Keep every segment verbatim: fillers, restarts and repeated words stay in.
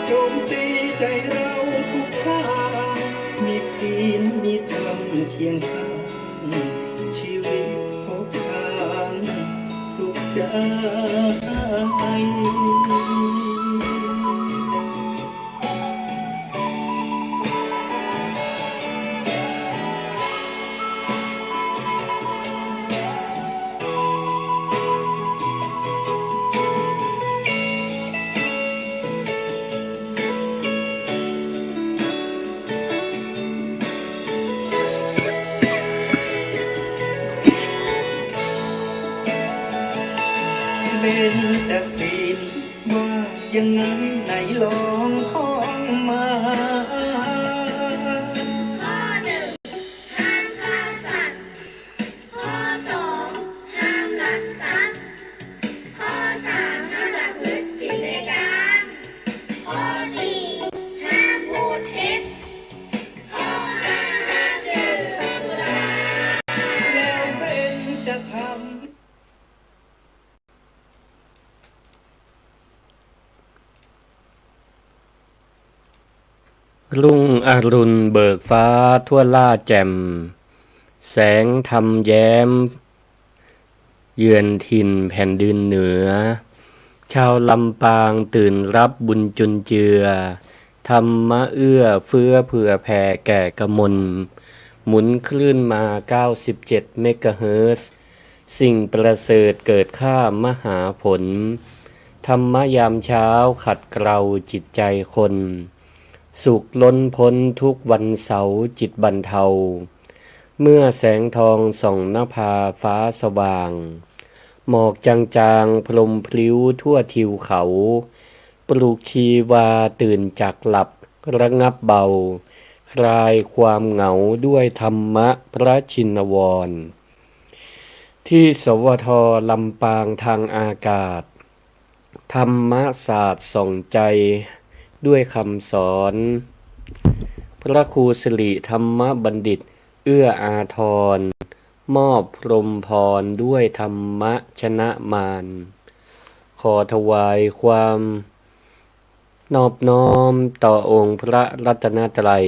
โจมตีใจ๋เฮาทุกครา มีศีลมีธรรมเคียงข้าง ชีวิตพบทางสุขใจ๋ เบญจศีลว่ายังไง ไหนลองท่องมา ข้อหนึ่ง ห้ามฆ่าสัตว์ ข้อสอง ห้ามลักทรัพย์ ข้อสาม ห้ามประพฤติผิดในกาม ข้อสี่ ห้ามพูดเท็จ ข้อห้า ห้ามดื่มสุรา แล้วเบญจธรรม รุ่งอรุณเบิกฟ้าทั่วล่าแจ่ม แสงธรรมแย้ม เยือนถิ่นแผ่นดินเหนือ ชาวลำปางตื่นรับบุญจุนเจือ ธรรมะเอื้อเฟื้อเผื่อแผ่แก่กมล หมุนคลื่นมา เก้าสิบเจ็ด เมกะเฮิรตซ์ สิ่งประเสริฐเกิดค่ามหาผล ธรรมะยามเช้าขัดเกลาจิตใจคน สุขล้นพ้นทุกวันเสาร์จิตบรรเทา เมื่อแสงทองส่องนภาฟ้าสว่าง หมอกจางๆพรมพลิ้วทั่วทิวเขา ปลุกชีวาตื่นจากหลับระงับเบา คลายความเหงาด้วยธรรมะพระชินวร ที่ สวท ลำปางทางอากาศ ธรรมศาสตร์ส่องใจด้วยคำสอน พระครูสิริธรรมบัณฑิตเอื้ออาทร มอบพรหมพรด้วยธรรมะชนะมาร ขอถวายความนอบน้อมต่อองค์พระรัตนตรัย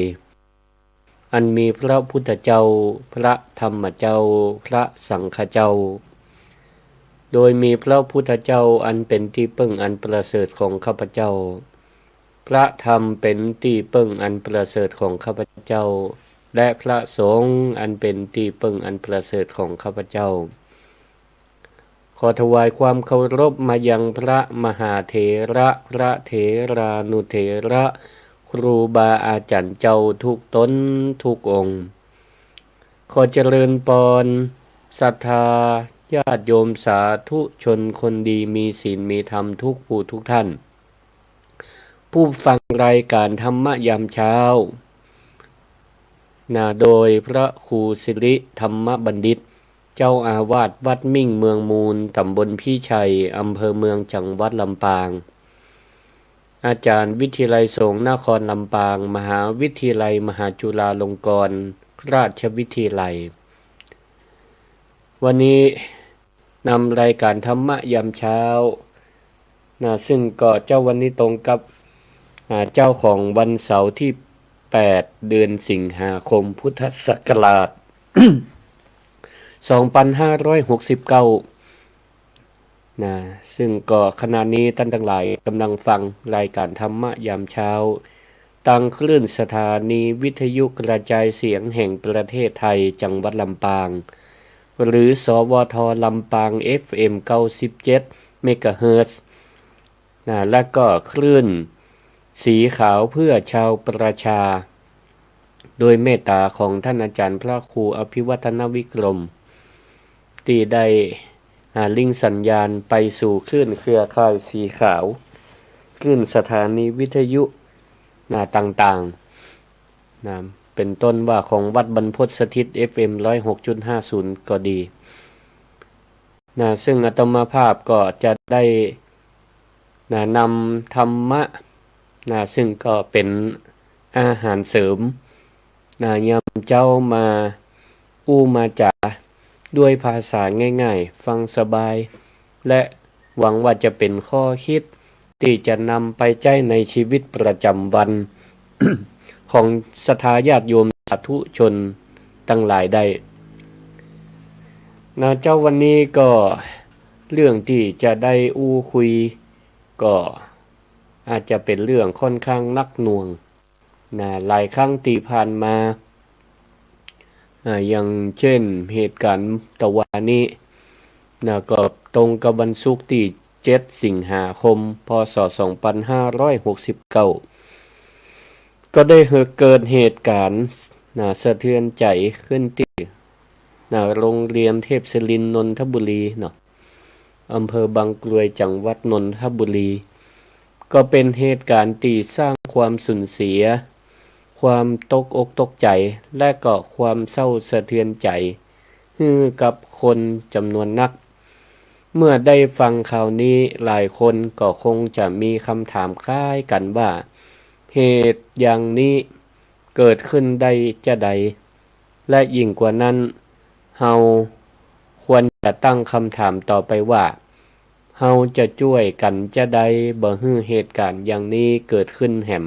อันมีพระพุทธเจ้า พระธรรมเจ้า พระสังฆเจ้า โดยมีพระพุทธเจ้าอันเป็นที่พึ่งอันประเสริฐของข้าพเจ้า พระธรรมเป็นที่พึ่งอันประเสริฐของข้าพเจ้า และพระสงฆ์อันเป็นที่พึ่งอันประเสริฐของข้าพเจ้า ขอถวายความเคารพมายังพระมหาเถระ พระเถรานุเถระ ครูบาอาจ๋ารย์เจ้าทุกต๋นทุกองค์ ขอเจริญปอนศรัทธาญาติโยมสาธุชนคนดีมีศีลมีธรรมทุกผู้ทุกท่าน ผู้ฟังรายการธรรมะยามเช้า นะ โดยพระครูสิริธรรมบัณฑิต เจ้าอาวาสวัดมิ่งเมืองมูล ตำบลพิชัย อำเภอเมือง จังหวัดลำปาง อาจ๋ารย์วิทยาลัยสงฆ์นครลำปาง มหาวิทยาลัยมหาจุฬาลงกรณราชวิทยาลัย วันนี้นำรายการธรรมะยามเช้า นะ ซึ่งก็เจ๊าวันนี้ตรงกับ อ่า เจ๊าของวันเสาร์ที่แปด เดือนสิงหาคม พุทธศักราช สองปันห้าร้อยหกสิบเก้า นะ ซึ่งก็ขณะนี้ต้านตังหลายก่ำลังฟังรายการธรรมะยามเช้า ตางคลื่นสถานีวิทยุกระจายเสียงแห่งประเทศไทย จังหวัดลำปาง หรือ สวท ลำปาง เอฟเอ็ม เก้าสิบเจ็ด เมกะเฮิรตซ์ นะ และก็คลื่นสีขาวเพื่อชาวประชา โดยเมตตาของท่านอาจ๋ารย์พระครูอภิวัฒนวิกรม ตี้ได้ อ่า ลิงก์สัญญาณไปสู่คลื่นเครือข่ายสีขาว คลื่นสถานีวิทยุ นะ ต่างๆ นะ เป๋นต้นว่าของวัดบรรพตสถิต เอฟเอ็ม ร้อยหกจุดห้าศูนย์ ก็ดี นะ ซึ่งอาตมาภาพก็จะได้ นะ นำธรรมะ นะ ซึ่งก็เป๋นอาหารเสริม นะ ยามเจ๊ามาอู้มาจ๋าด้วยภาษาง่ายๆ ฟังสบาย และหวังว่าจะเป๋นข้อคิด ตี้จะนำไปใจ๊ในชีวิตประจ๋ำวัน ของศรัทธาญาติโยมสาธุชนตังหลายได้ นะเจ้า วันนี้ก็เรื่องตี้จะได้อู้คุย ก็อาจจะเป๋นเรื่องค่อนข้างหนักหน่วง นะ หลายครั้งตี้ผ่านมา อ่า อย่างเช่นเหตุก๋ารณ์ตะวานี้ นะ ก็ตรงกับวันศุกร์ตี้เจ็ดสิงหาคม พ.ศ. สองปันห้าร้อยหกสิบเก้า ก็ได้เกิดเหตุก๋ารณ์ นะ สะเทือนใจ๋ขึ้นตี้ นะ โรงเรียนเทพศิรินทร์นนทบุรีเนาะ อำเภอบางกรวย จังหวัดนนทบุรี ก็เป๋นเหตุก๋ารณ์ตี้สร้างความสูญเสีย ความตกอกตกใจ๋ และก็ความเศร้าสะเทือนใจ๋ หื้อกับคนจ๋ำนวนนัก เมื่อได้ฟังข่าวนี้ หลายคนก็คงจะมีกำถามคล้ายกั๋นว่า เหตุอย่างนี้เกิดขึ้นได้จาใด และยิ่งกว่านั้น เฮาควรจะตั้งกำถามต่อไปว่า เฮาจะจ้วยกั๋นจาใดบ่หื้อเหตุก๋ารณ์อย่างนี้เกิดขึ้นแหม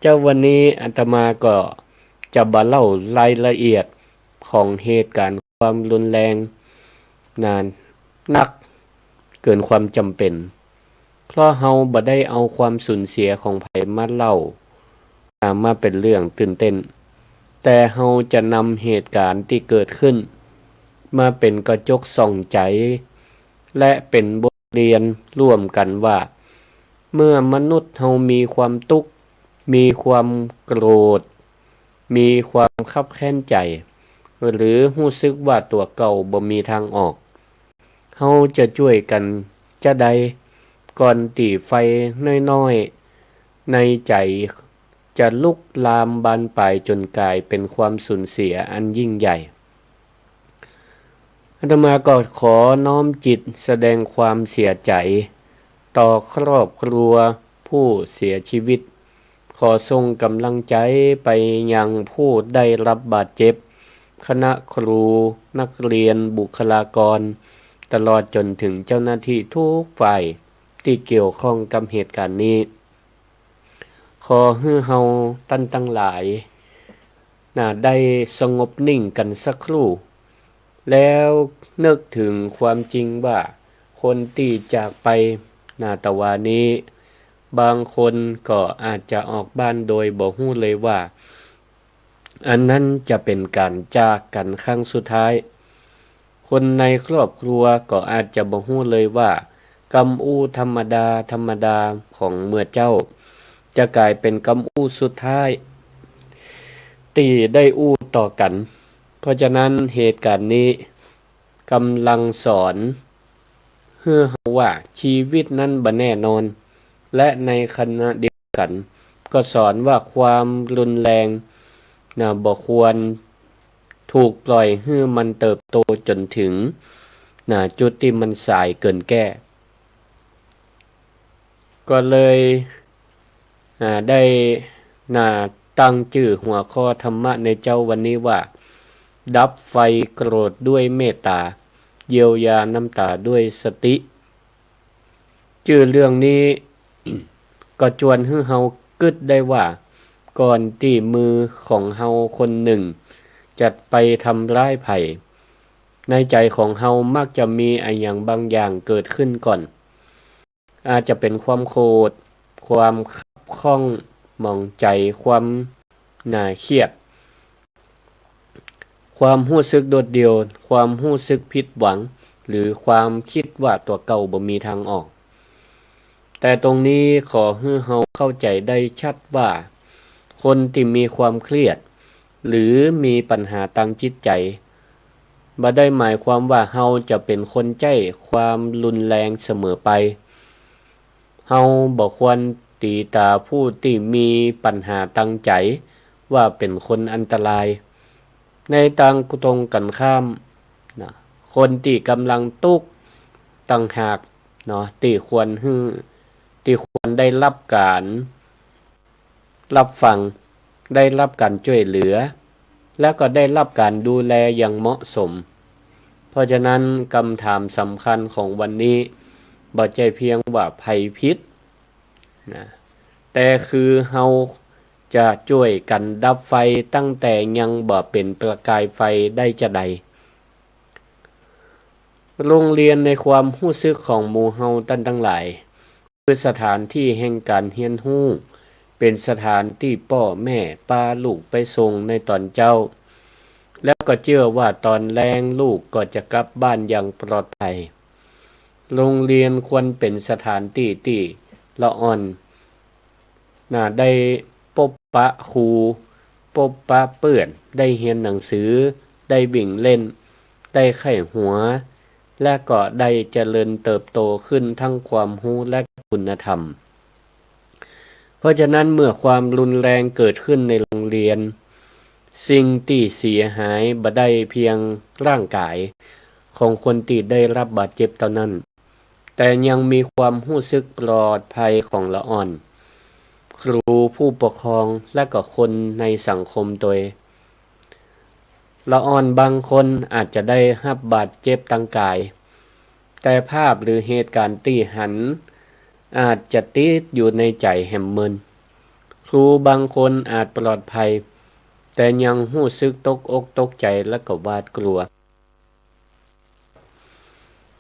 เจ้า วันนี้อาตมาก็จะบ่เล่ารายละเอียดของเหตุก๋ารณ์ความรุนแรง นะ นักเกินความจ๋ำเป๋น เพราะเฮาบ่ได้เอาความสูญเสียของใผมาเล่า อ่า มาเป๋นเรื่องตื่นเต้น แต่เฮาจะนำเหตุก๋ารณ์ตี้เกิดขึ้น มาเป๋นกระจกส่องใจ๋ และเป๋นบทเรียนร่วมกั๋นว่า เมื่อมนุษย์เฮามีความตุ๊กข์ มีความโกรธ มีความคับแค้นใจ๋ หรือฮู้สึกว่าตั๋วเก่าบ่มีตางออก เฮาจะจ้วยกั๋นจาใด ก่อนตี้ไฟน้อยๆ ในใจ๋จะลุกลามบานปลายจ๋นก๋ายเป๋นความสูญเสียอันยิ่งใหญ่ อาตมาก็ขอน้อมจิตแสดงความเสียใจ๋ต่อครอบครัวผู้เสียชีวิต ขอส่งก๋ำลังใจ๋ไปยังผู้ได้รับบาดเจ็บ คณะครู นักเรียน บุคลากร ตลอดจ๋นเถิงเจ้าหน้าตี้กู้ภัยตี้เกี่ยวข้องกับเหตุก๋ารณ์นี้ ขอหื้อเฮาต้านตังหลาย นะ ได้สงบนิ่งกั๋นสักครู่ แล้วนึกเถิงความจริงว่าคนตี้จากไป นะ ตะวานี้ บางคนก็อาจจะออกบ้านโดยบ่ฮู้เลยว่า อันนั้นจะเป๋นก๋านจากกั๋นครั้งสุดท้าย คนในครอบครัวก็อาจจะบ่ฮู้เลยว่า กำอู้ธรรมดาธรรมดาของเมื่อเจ๊า จะก๋ายเป๋นกำอู้สุดท้ายตี้ได้อู้ต่อกั๋น เพราะฉะนั้นเหตุก๋ารณ์นี้ก๋ำลังสอนหื้อเฮาว่าชีวิตนั้นบ่แน่นอน และในขณะเดียวกั๋นก็สอนว่าความรุนแรง นะ บ่ควรถูกปล่อยหื้อมันเติบโตจ๋นเถิง นะ จุดตี้มันสายเกินแก้ ก็เลย อ่า ได้ นะ ตั้งจื้อหัวข้อธรรมะในเจ๊าวันนี้ว่า ดับไฟโกรธด้วยเมตตา เยียวยาน้ำตาด้วยสติ จื้อเรื่องนี้ ก็จวนหื้อเฮากึ๊ดได้ว่า ก่อนตี้มือของเฮาคนนึ่งจะไปทำร้ายใผ ในใจ๋ของเฮามักจะมีอะหยังบางอย่างเกิดขึ้นก่อน อาจจะเป๋นความโกรธ ความคับข้องหมองใจ๋ ความ นะ เครียด ความฮู้สึกโดดเดี่ยว ความฮู้สึกผิดหวัง หรือความกึ๊ดว่าตั๋วเก่าบ่มีตางออก แต่ตรงนี้ขอหื้อเฮาเข้าใจ๋ได้ชัดว่า คนตี้มีความเครียด หรือมีปัญหาตางจิตใจ๋ บ่ได้หมายความว่าเฮาจะเป๋นคนใจ๊ความรุนแรงเสมอไป เฮาบ่ควรตี๋ตราผู้ตี้มีปัญหาตางใจ๋ว่าเป๋นคนอันตราย ในตางตรงกั๋นข้าม นะ คนตี้ก่ำลังตุ๊กข์ต่างหากเนาะ ตี้ควรหื้อ ตี้ควรได้ฮับก๋านฮับฟัง ได้ฮับก๋านจ้วยเหลือ และก็ได้ฮับก๋านดูแลอย่างเหมาะสม เพราะฉะนั้นกำถามสำคัญของวันนี้ บ่ใจ้เพียงว่าภัยพิษนะ แต่คือเฮาจะจ้วยกั๋นดับไฟตั้งแต่ยังบ่เป๋นประกายไฟได้จาใด โฮงเฮียนในความฮู้สึกของหมู่เฮาต้านตังหลาย คือสถานตี้แห่งก๋านเฮียนฮู้ เป๋นสถานตี้ป้อแม่ปาลูกไปส่งในต๋อนเจ๊า แล้วก็เจื้อว่าต๋อนแลงลูกก็จะกลับบ้านอย่างปลอดภัย โฮงเฮียนควรเป๋นสถานตี้ตี้ละอ่อน น่ะ ได้ปบปะครู ปบปะเปื้อน ได้เฮียนหนังสือ ได้วิ่งเล่น ได้ใค่หัว และก็ได้เจริญเติบโตขึ้นทั้งความฮู้และคุณธรรม เพราะฉะนั้นเมื่อความรุนแรงเกิดขึ้นในโฮงเฮียน สิ่งตี้เสียหายบ่ได้เพียงร่างก๋ายของคนตี้ได้รับบาดเจ็บเต้านั้น แต่ยังมีความฮู้สึกปลอดภัยของละอ่อน ครู ผู้ปกครอง และก็คนในสังคมตวย ละอ่อนบางคนอาจจะได้ฮับบาดเจ็บตางก๋าย แต่ภาพหรือเหตุก๋ารณ์ตี้หันอาจจะติดอยู่ในใจ๋แหมเมิน ครูบางคนอาจปลอดภัย แต่ยังฮู้สึกตกอกตกใจ๋และก็หวาดกลัว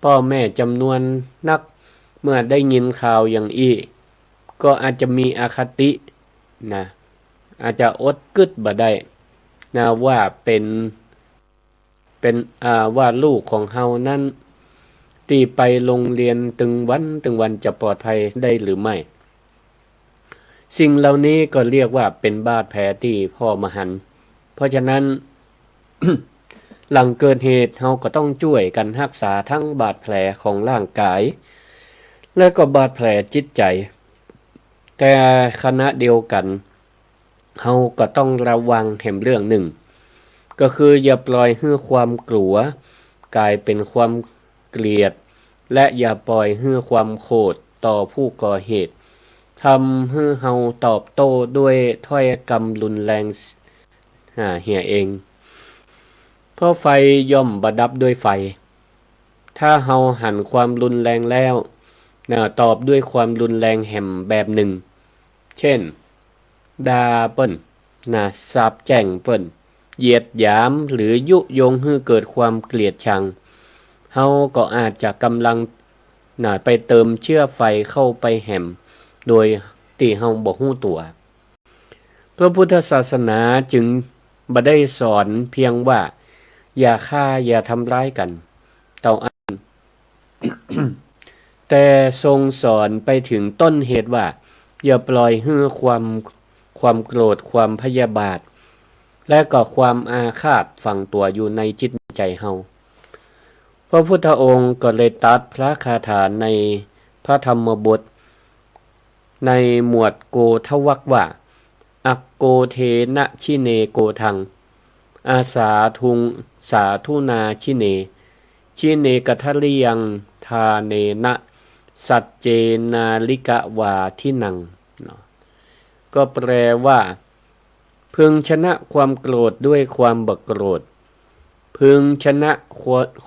ป้อแม่จ๋ำนวนนักเมื่อได้ยินข่าวอย่างอี้ ก็อาจจะมีอคตินะ อาจจะอดกึ๊ดบ่ได้นะ ว่าเป๋น เป๋น อ่า ว่าลูกของเฮานั้น ตี้ไปโฮงเฮียนตึงวันตึงวันจะปลอดภัยได้หรือไม่ สิ่งเหล่านี้ก็เรียกว่าเป๋นบาดแผลตี้ผ่อบ่หัน เพราะฉะนั้น หลังเกิดเหตุเฮาก็ต้องจ้วยกั๋นฮักษาทั้งบาดแผลของร่างก๋าย และก็บาดแผลจิตใจ๋ แต่ขณะเดียวกั๋น เฮาก็ต้องระวังแหมเรื่องนึ่ง ก็คืออย่าปล่อยหื้อความกลัวก๋ายเป๋นความเกลียด และอย่าปล่อยหื้อความโขดต่อผู้ก่อเหตุ ทำหื้อเฮาตอบโต้ด้วยถ้อยกำรุนแรง อ่า เหียเอง เพราะไฟย่อมบ่ดับด้วยไฟ ถ้าเฮาหันความรุนแรงแล้ว น่ะ ตอบด้วยความรุนแรงแหมแบบนึ่ง เช่น ด่าเปิ้น น่ะ สาปแจ้งเปิ้น เหยียดหยาม หรือยุยงหื้อเกิดความเกลียดชัง เฮาก็อาจจะก๋ำลัง น่ะ ไปเติมเชื้อไฟเข้าไปแหม โดยตี้เฮาบ่ฮู้ตั๋ว พระพุทธศาสนาจึงบ่ได้สอนเพียงว่าอย่าฆ่าอย่าทำร้ายกั๋นเต้าอั้น แต่ทรงสอนไปเถิงต้นเหตุว่าอย่าปล่อยหื้อความ ความโกรธ ความพยาบาท และก็ความอาฆาตฝังตั๋วอยู่ในจิตในใจ๋เฮา พระพุทธองค์ก็เลยตรัสพระคาถาในพระธรรมบท ในหมวดโกธวรรคว่า อักโกเทนะชิเนโกธัง อาสาธุง สาธุนาชิเน ชิเนกทริยังทาเนนะ สัจเจนาลิกวาทินัง เนาะ ก็แปลว่า พึงชนะความโกรธด้วยความบ่โกรธ พึงชนะ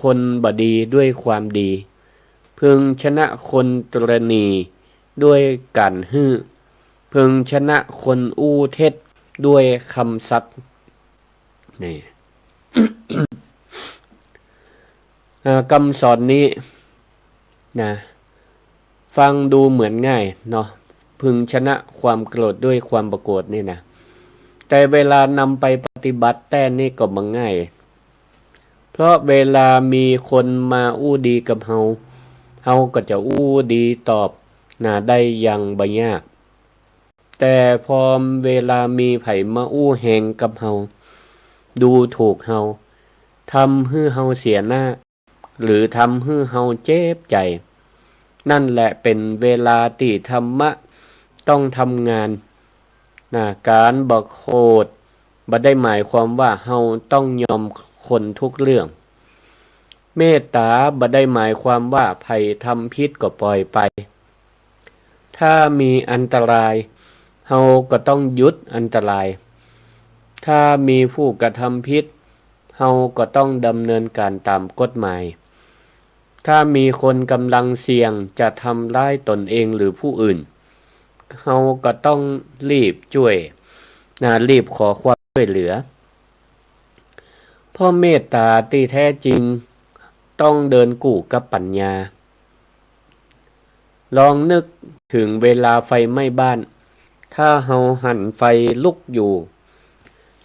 คนบ่ดีด้วยความดี พึงชนะคนตระหนี่ด้วยก๋านหื้อ พึงชนะคนอู้เท็จด้วยกำสัตย์ นี่ เอ่อ กำสอนนี้ นะ ฟังดูเหมือนง่ายเนาะ พึงชนะความโกรธด้วยความบ่โกรธนี่นะ แต่เวลานำไปปฏิบัติแต๊นี่ก็บ่ง่าย เพราะเวลามีคนมาอู้ดีกับเฮา เฮาก็จะอู้ดีตอบ นะ ได้อย่างบ่ยาก แต่พอเวลามีใผมาอู้แฮงกับเฮา ดูถูกเฮา ทำหื้อเฮาเสียหน้า หรือทำหื้อเฮาเจ็บใจ๋ นั่นแหละเป๋นเวลาตี้ธรรมะต้องทำงาน นะ ก๋านบ่โขดบ่ได้หมายความว่าเฮาต้องยอมคนทุกเรื่อง เมตต๋าบ่ได้หมายความว่าใผทำผิดก็ปล่อยไป ถ้ามีอันตราย เฮาก็ต้องหยุดอันตราย ถ้ามีผู้กระทำผิด เฮาก็ต้องดำเนินก๋านต๋ามกฎหมาย ถ้ามีคนกำลังเสี่ยงจะทำร้ายตนเองหรือผู้อื่น เฮาก็ต้องรีบจ้วย นะ รีบขอความจ้วยเหลือ เพราะเมตตาตี้แท้จริงต้องเดินกู้กับปัญญา ลองนึกเถิงเวลาไฟไหม้บ้าน ถ้าเฮาหันไฟลุกอยู่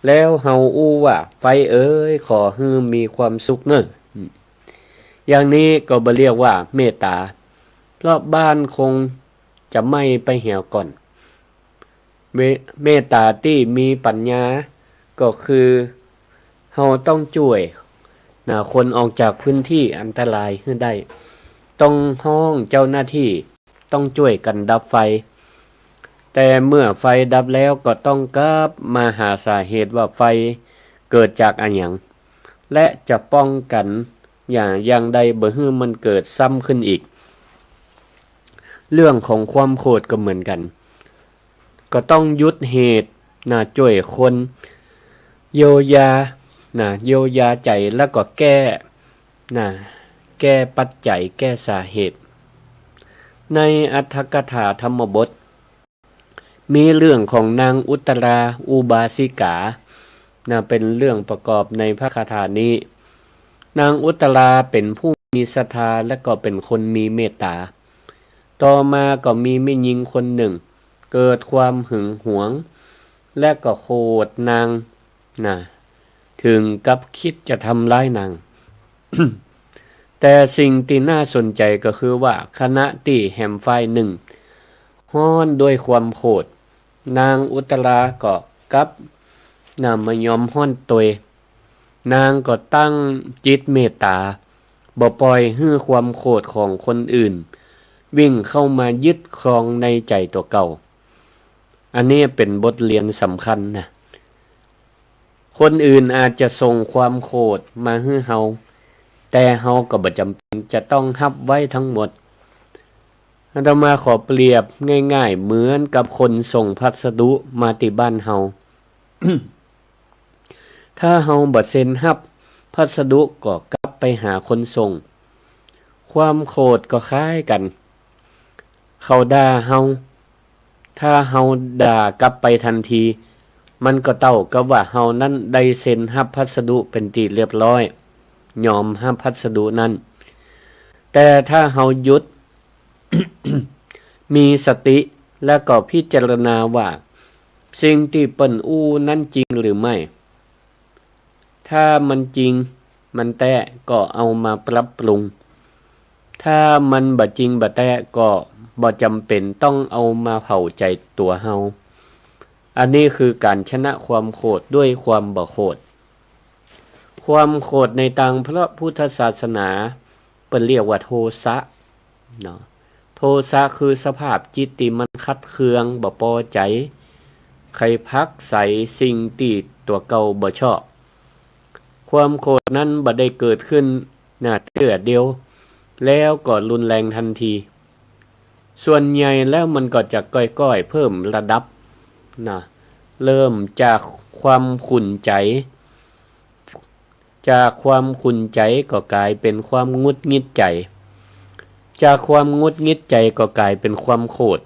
แล้วเฮาอู้ว่า "ไฟเอ๋ย ขอหื้อมีความสุขเน่อ" อย่างนี้ก็บ่เรียกว่าเมตตา เพราะบ้านคงจะไหม้ไปเหียก่อน เม- เมตตาตี้มีปัญญาก็คือ เฮาต้องจ้วย นะ คนออกจากพื้นที่อันตรายหื้อได้ ต้องฮ้องเจ้าหน้าที่ ต้องจ้วยกั๋นดับไฟ แต่เมื่อไฟดับแล้วก็ต้องกลับมาหาสาเหตุว่าไฟเกิดจากอะหยัง และจะป้องกั๋นอย่าง อย่างใดบ่หื้อมันเกิดซ้ำขึ้นอีก เรื่องของความโขดก็เหมือนกั๋น ก็ต้องหยุดเหตุ นะ จ้วยคน เยียวยา นะ เยียวยาใจ๋ แล้วก็แก้ นะ แก้ปัจจัย แก้สาเหตุ ในอรรถกถาธรรมบท มีเรื่องของนางอุตตราอุบาสิกา นะ เป๋นเรื่องประกอบในพระคาถานี้ นางอุตตราเป๋นผู้มีศรัทธา และก็เป๋นคนมีเมตตา ต่อมาก็มีแม่ญิงคนนึ่ง เกิดความหึงหวง และก็โขดนาง นะ เถิงกับกึ๊ดจะทำร้ายนาง แต่สิ่งตี้น่าสนใจ๋ก็คือว่า ขณะตี้แหมฝ่ายนึ่งฮ้อนด้วยความโขด นางอุตตราก็กลับ นะ บ่ยอมฮ้อนตวย นางก็ตั้งจิตเมตตา บ่ปล่อยหื้อความโขดของคนอื่นวิ่งเข้ามายึดครองในใจ๋ตั๋วเก่า อันนี้เป๋นบทเรียนสำคัญนะ คนอื่นอาจจะส่งความโขดมาหื้อเฮา แต่เฮาก็บ่จ๋ำเป๋นจะต้องฮับไว้ทั้งหมด อาตมาขอเปรียบง่ายๆ เหมือนกับคนส่งพัสดุมาตี้บ้านเฮา ถ้าเฮาบ่เซ็นฮับ พัสดุก็กลับไปหาคนส่ง ความโขดก็คล้ายกั๋น เขาด่าเฮา ถ้าเฮาด่ากลับไปตันที มันก็เต้ากับว่าเฮานั้นได้เซ็นฮับพัสดุเป๋นตี้เรียบร้อย ยอมฮับพัสดุนั้น แต่ถ้าเฮาหยุด มีสติ แล้วก็พิจารณาว่า สิ่งตี้เปิ้นอู้นั้นจริงหรือไม่ ถ้ามันจริง มันแต๊ ก็เอามาปรับปรุง ถ้ามันบ่จริงบ่แต๊ ก็บ่จ๋ำเป๋นต้องเอามาเผาใจ๋ตั๋วเฮา อันนี้คือก๋านชนะความโขดด้วยความบ่โขด ความโขดในตางพระพุทธศาสนา เปิ้นเรียกว่าโทสะ เนาะ โทสะคือสภาพจิตตี้มันขัดเคือง บ่ปอใจ๋ ใค่ผลักไสสิ่งตี้ตั๋วเก่าบ่ชอบ ความโขดนั้นบ่ได้เกิดขึ้น นะ เตื้อเดียว แล้วก็รุนแรงตันที ส่วนใหญ่แล้วมันก็จะก้อยๆ เพิ่มระดับ นะ เริ่มจากความขุ่นใจ๋ จากความขุ่นใจ๋ก็ก๋ายเป๋นความหงุดหงิดใจ๋ จากความหงุดหงิดใจ๋ก็ก๋ายเป๋นความโขด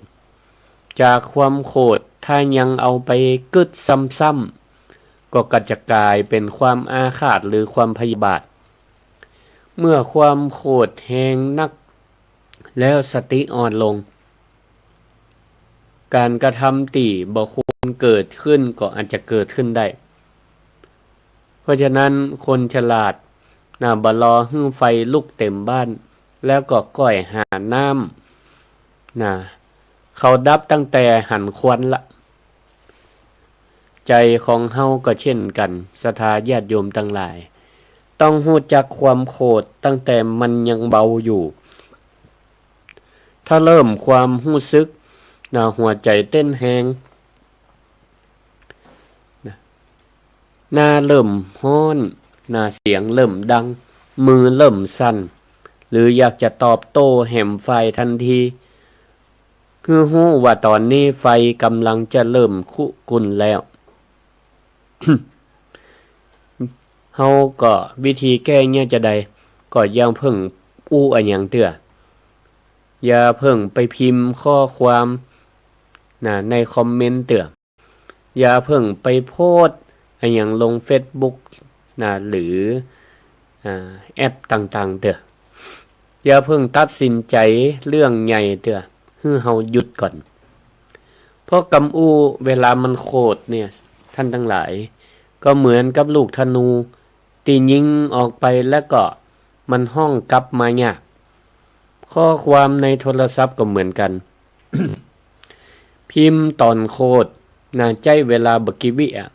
จากความโขดถ้ายังเอาไปกึ๊ดซ้ำๆ ก็ ก็จะก๋ายเป๋นความอาฆาตหรือความพยาบาท เมื่อความโขดแฮงนัก แล้วสติอ่อนลง ก๋านกระทำตี้บ่ควรเกิดขึ้นก็อาจจะเกิดขึ้นได้ เพราะฉะนั้นคนฉลาด นะ บ่รอหื้อไฟลุกเต๋มบ้าน แล้วก็ก้อยหาน้ำ นะ เขาดับตั้งแต่หันควันละ ใจ๋ของเฮาก็เช่นกั๋น ศรัทธาญาติโยมตังหลาย ต้องฮู้จักความโขดตั้งแต่มันยังเบาอยู่ ถ้าเริ่มความฮู้สึก นะ หัวใจ๋เต้นแฮง นะ หน้าเริ่มฮ้อน นะ เสียงเริ่มดัง มือเริ่มสั่น หรืออยากจะตอบโต้แหมฝ่ายตันที คือฮู้ว่าต๋อนนี้ไฟก่ำลังจะเริ่มคุกรุ่นแล้ว เฮาก็วิธีแก้เยียะจาใด ก็อย่าเพิ่ง อู้อะหยังเตื้อ อย่าเพิ่งไปพิมพ์ข้อความ นะ ในคอมเมนต์เตื้อ อย่าเพิ่งไปโพสต์อะหยังลงเฟซบุ๊ก นะ หรือ อ่า แอปต่างๆ เตื้อ อย่าเพิ่งตัดสินใจ๋เรื่องใหญ่เตื้อ หื้อเฮาหยุดก่อน เพราะกำอู้เวลามันโขดเนี่ย ท่านตังหลาย ก็เหมือนกับลูกธนู ตี้ยิงออกไปแล้วก็มันฮ้องกลับมายาก ข้อความในโทรศัพท์ก็เหมือนกั๋น พิมพ์ต๋อนโขด นะ ใจ๊เวลาบ่กี่วิอะ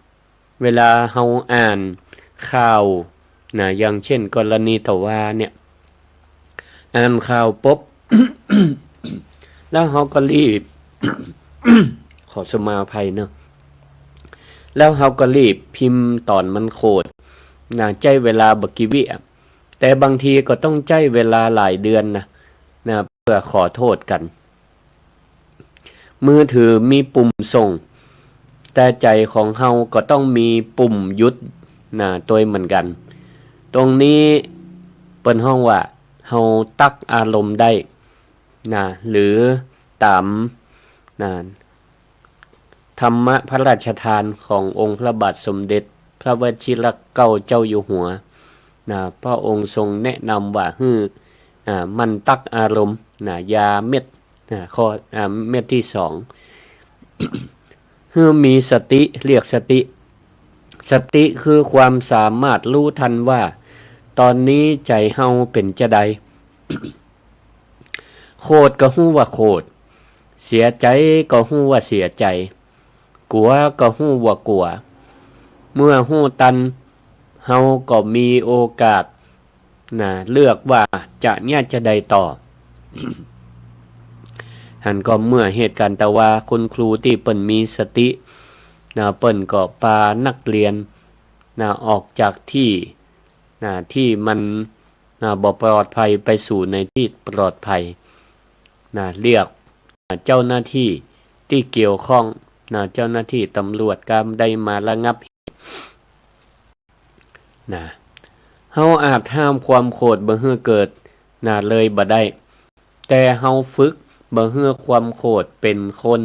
เวลาเฮาอ่านข่าว นะ อย่างเช่นกรณีตะวาเนี่ย อ่านข่าวปุ๊บ แล้วเฮาก็รีบ ขอสมาอภัยเนาะ แล้วเฮาก็รีบพิมพ์ต๋อนมันโขด นะ ใจ๊เวลาบ่กี่วิอะ แต่บางทีก็ต้องใจ๊เวลาหลายเดือนนะ นะ เพื่อขอโทษกั๋น มือถือมีปุ่มส่ง แต่ใจ๋ของเฮาก็ต้องมีปุ่มหยุด นะ ตวยเหมือนกั๋น ตรงนี้เปิ้นฮ้องว่าเฮาตั๊กอารมณ์ได้ นะ หรือต๋าม นะ ธรรมะพระราชทานขององค์พระบาทสมเด็จพระวชิรเกล้าเจ้าอยู่หัว นะ พระองค์ทรงแนะนำว่าหื้อ อ่า หมั่นตั๊กอารมณ์ นะ ยาเม็ด นะ ข้อ อ่า เม็ดตี้สอง หื้อมีสติ เรียกสติ สติคือความสามารถฮู้ตันว่า ต๋อนนี้ใจ๋เฮาเป๋นจาใด โขดก็ฮู้ว่าโขด เสียใจ๋ก็ฮู้ว่าเสียใจ๋ กั๋วก็ฮู้ว่ากั๋ว เมื่อฮู้ตัน เฮาก็มีโอกาส นะ เลือกว่าจะเยียะจาใดต่อ หันก็เมื่อเหตุก๋ารณ์ตะวา คุณครูตี้เปิ้นมีสติ นะ เปิ้นก็ปานักเรียน นะ ออกจากตี้ นะ ตี้มัน นะ บ่ปลอดภัยไปสู่ในตี้ปลอดภัย นะ เรียก นะ เจ้าหน้าตี้ตี้เกี่ยวข้อง นะ เจ้าหน้าตี้ตำรวจก็ได้มาระงับเหตุ นะ เฮาอาจห้ามความโขดบ่หื้อเกิด นะ เลยบ่ได้ แต่เฮาฝึกบ่หื้อความโขดเป๋นคน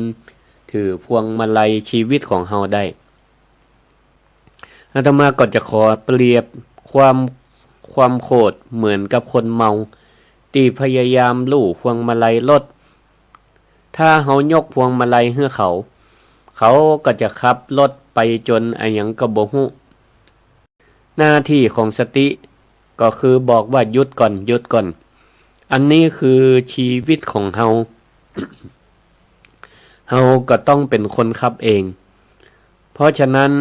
ถือพวงมาลัยชีวิตของเฮาได้ อาตมาก็จะขอเปรียบความ ความโขดเหมือนกับคนเมาตี้พยายามลู่พวงมาลัยรถ ถ้าเฮายกพวงมาลัยหื้อเขา เขาก็จะขับรถไปจ๋นอะหยังก็บ่ฮู้ หน้าตี้ของสติก็คือบอกว่า หยุดก่อน หยุดก่อน อันนี้คือชีวิตของเฮา เฮาก็ต้องเป๋นคนขับเอง เพราะฉะนั้น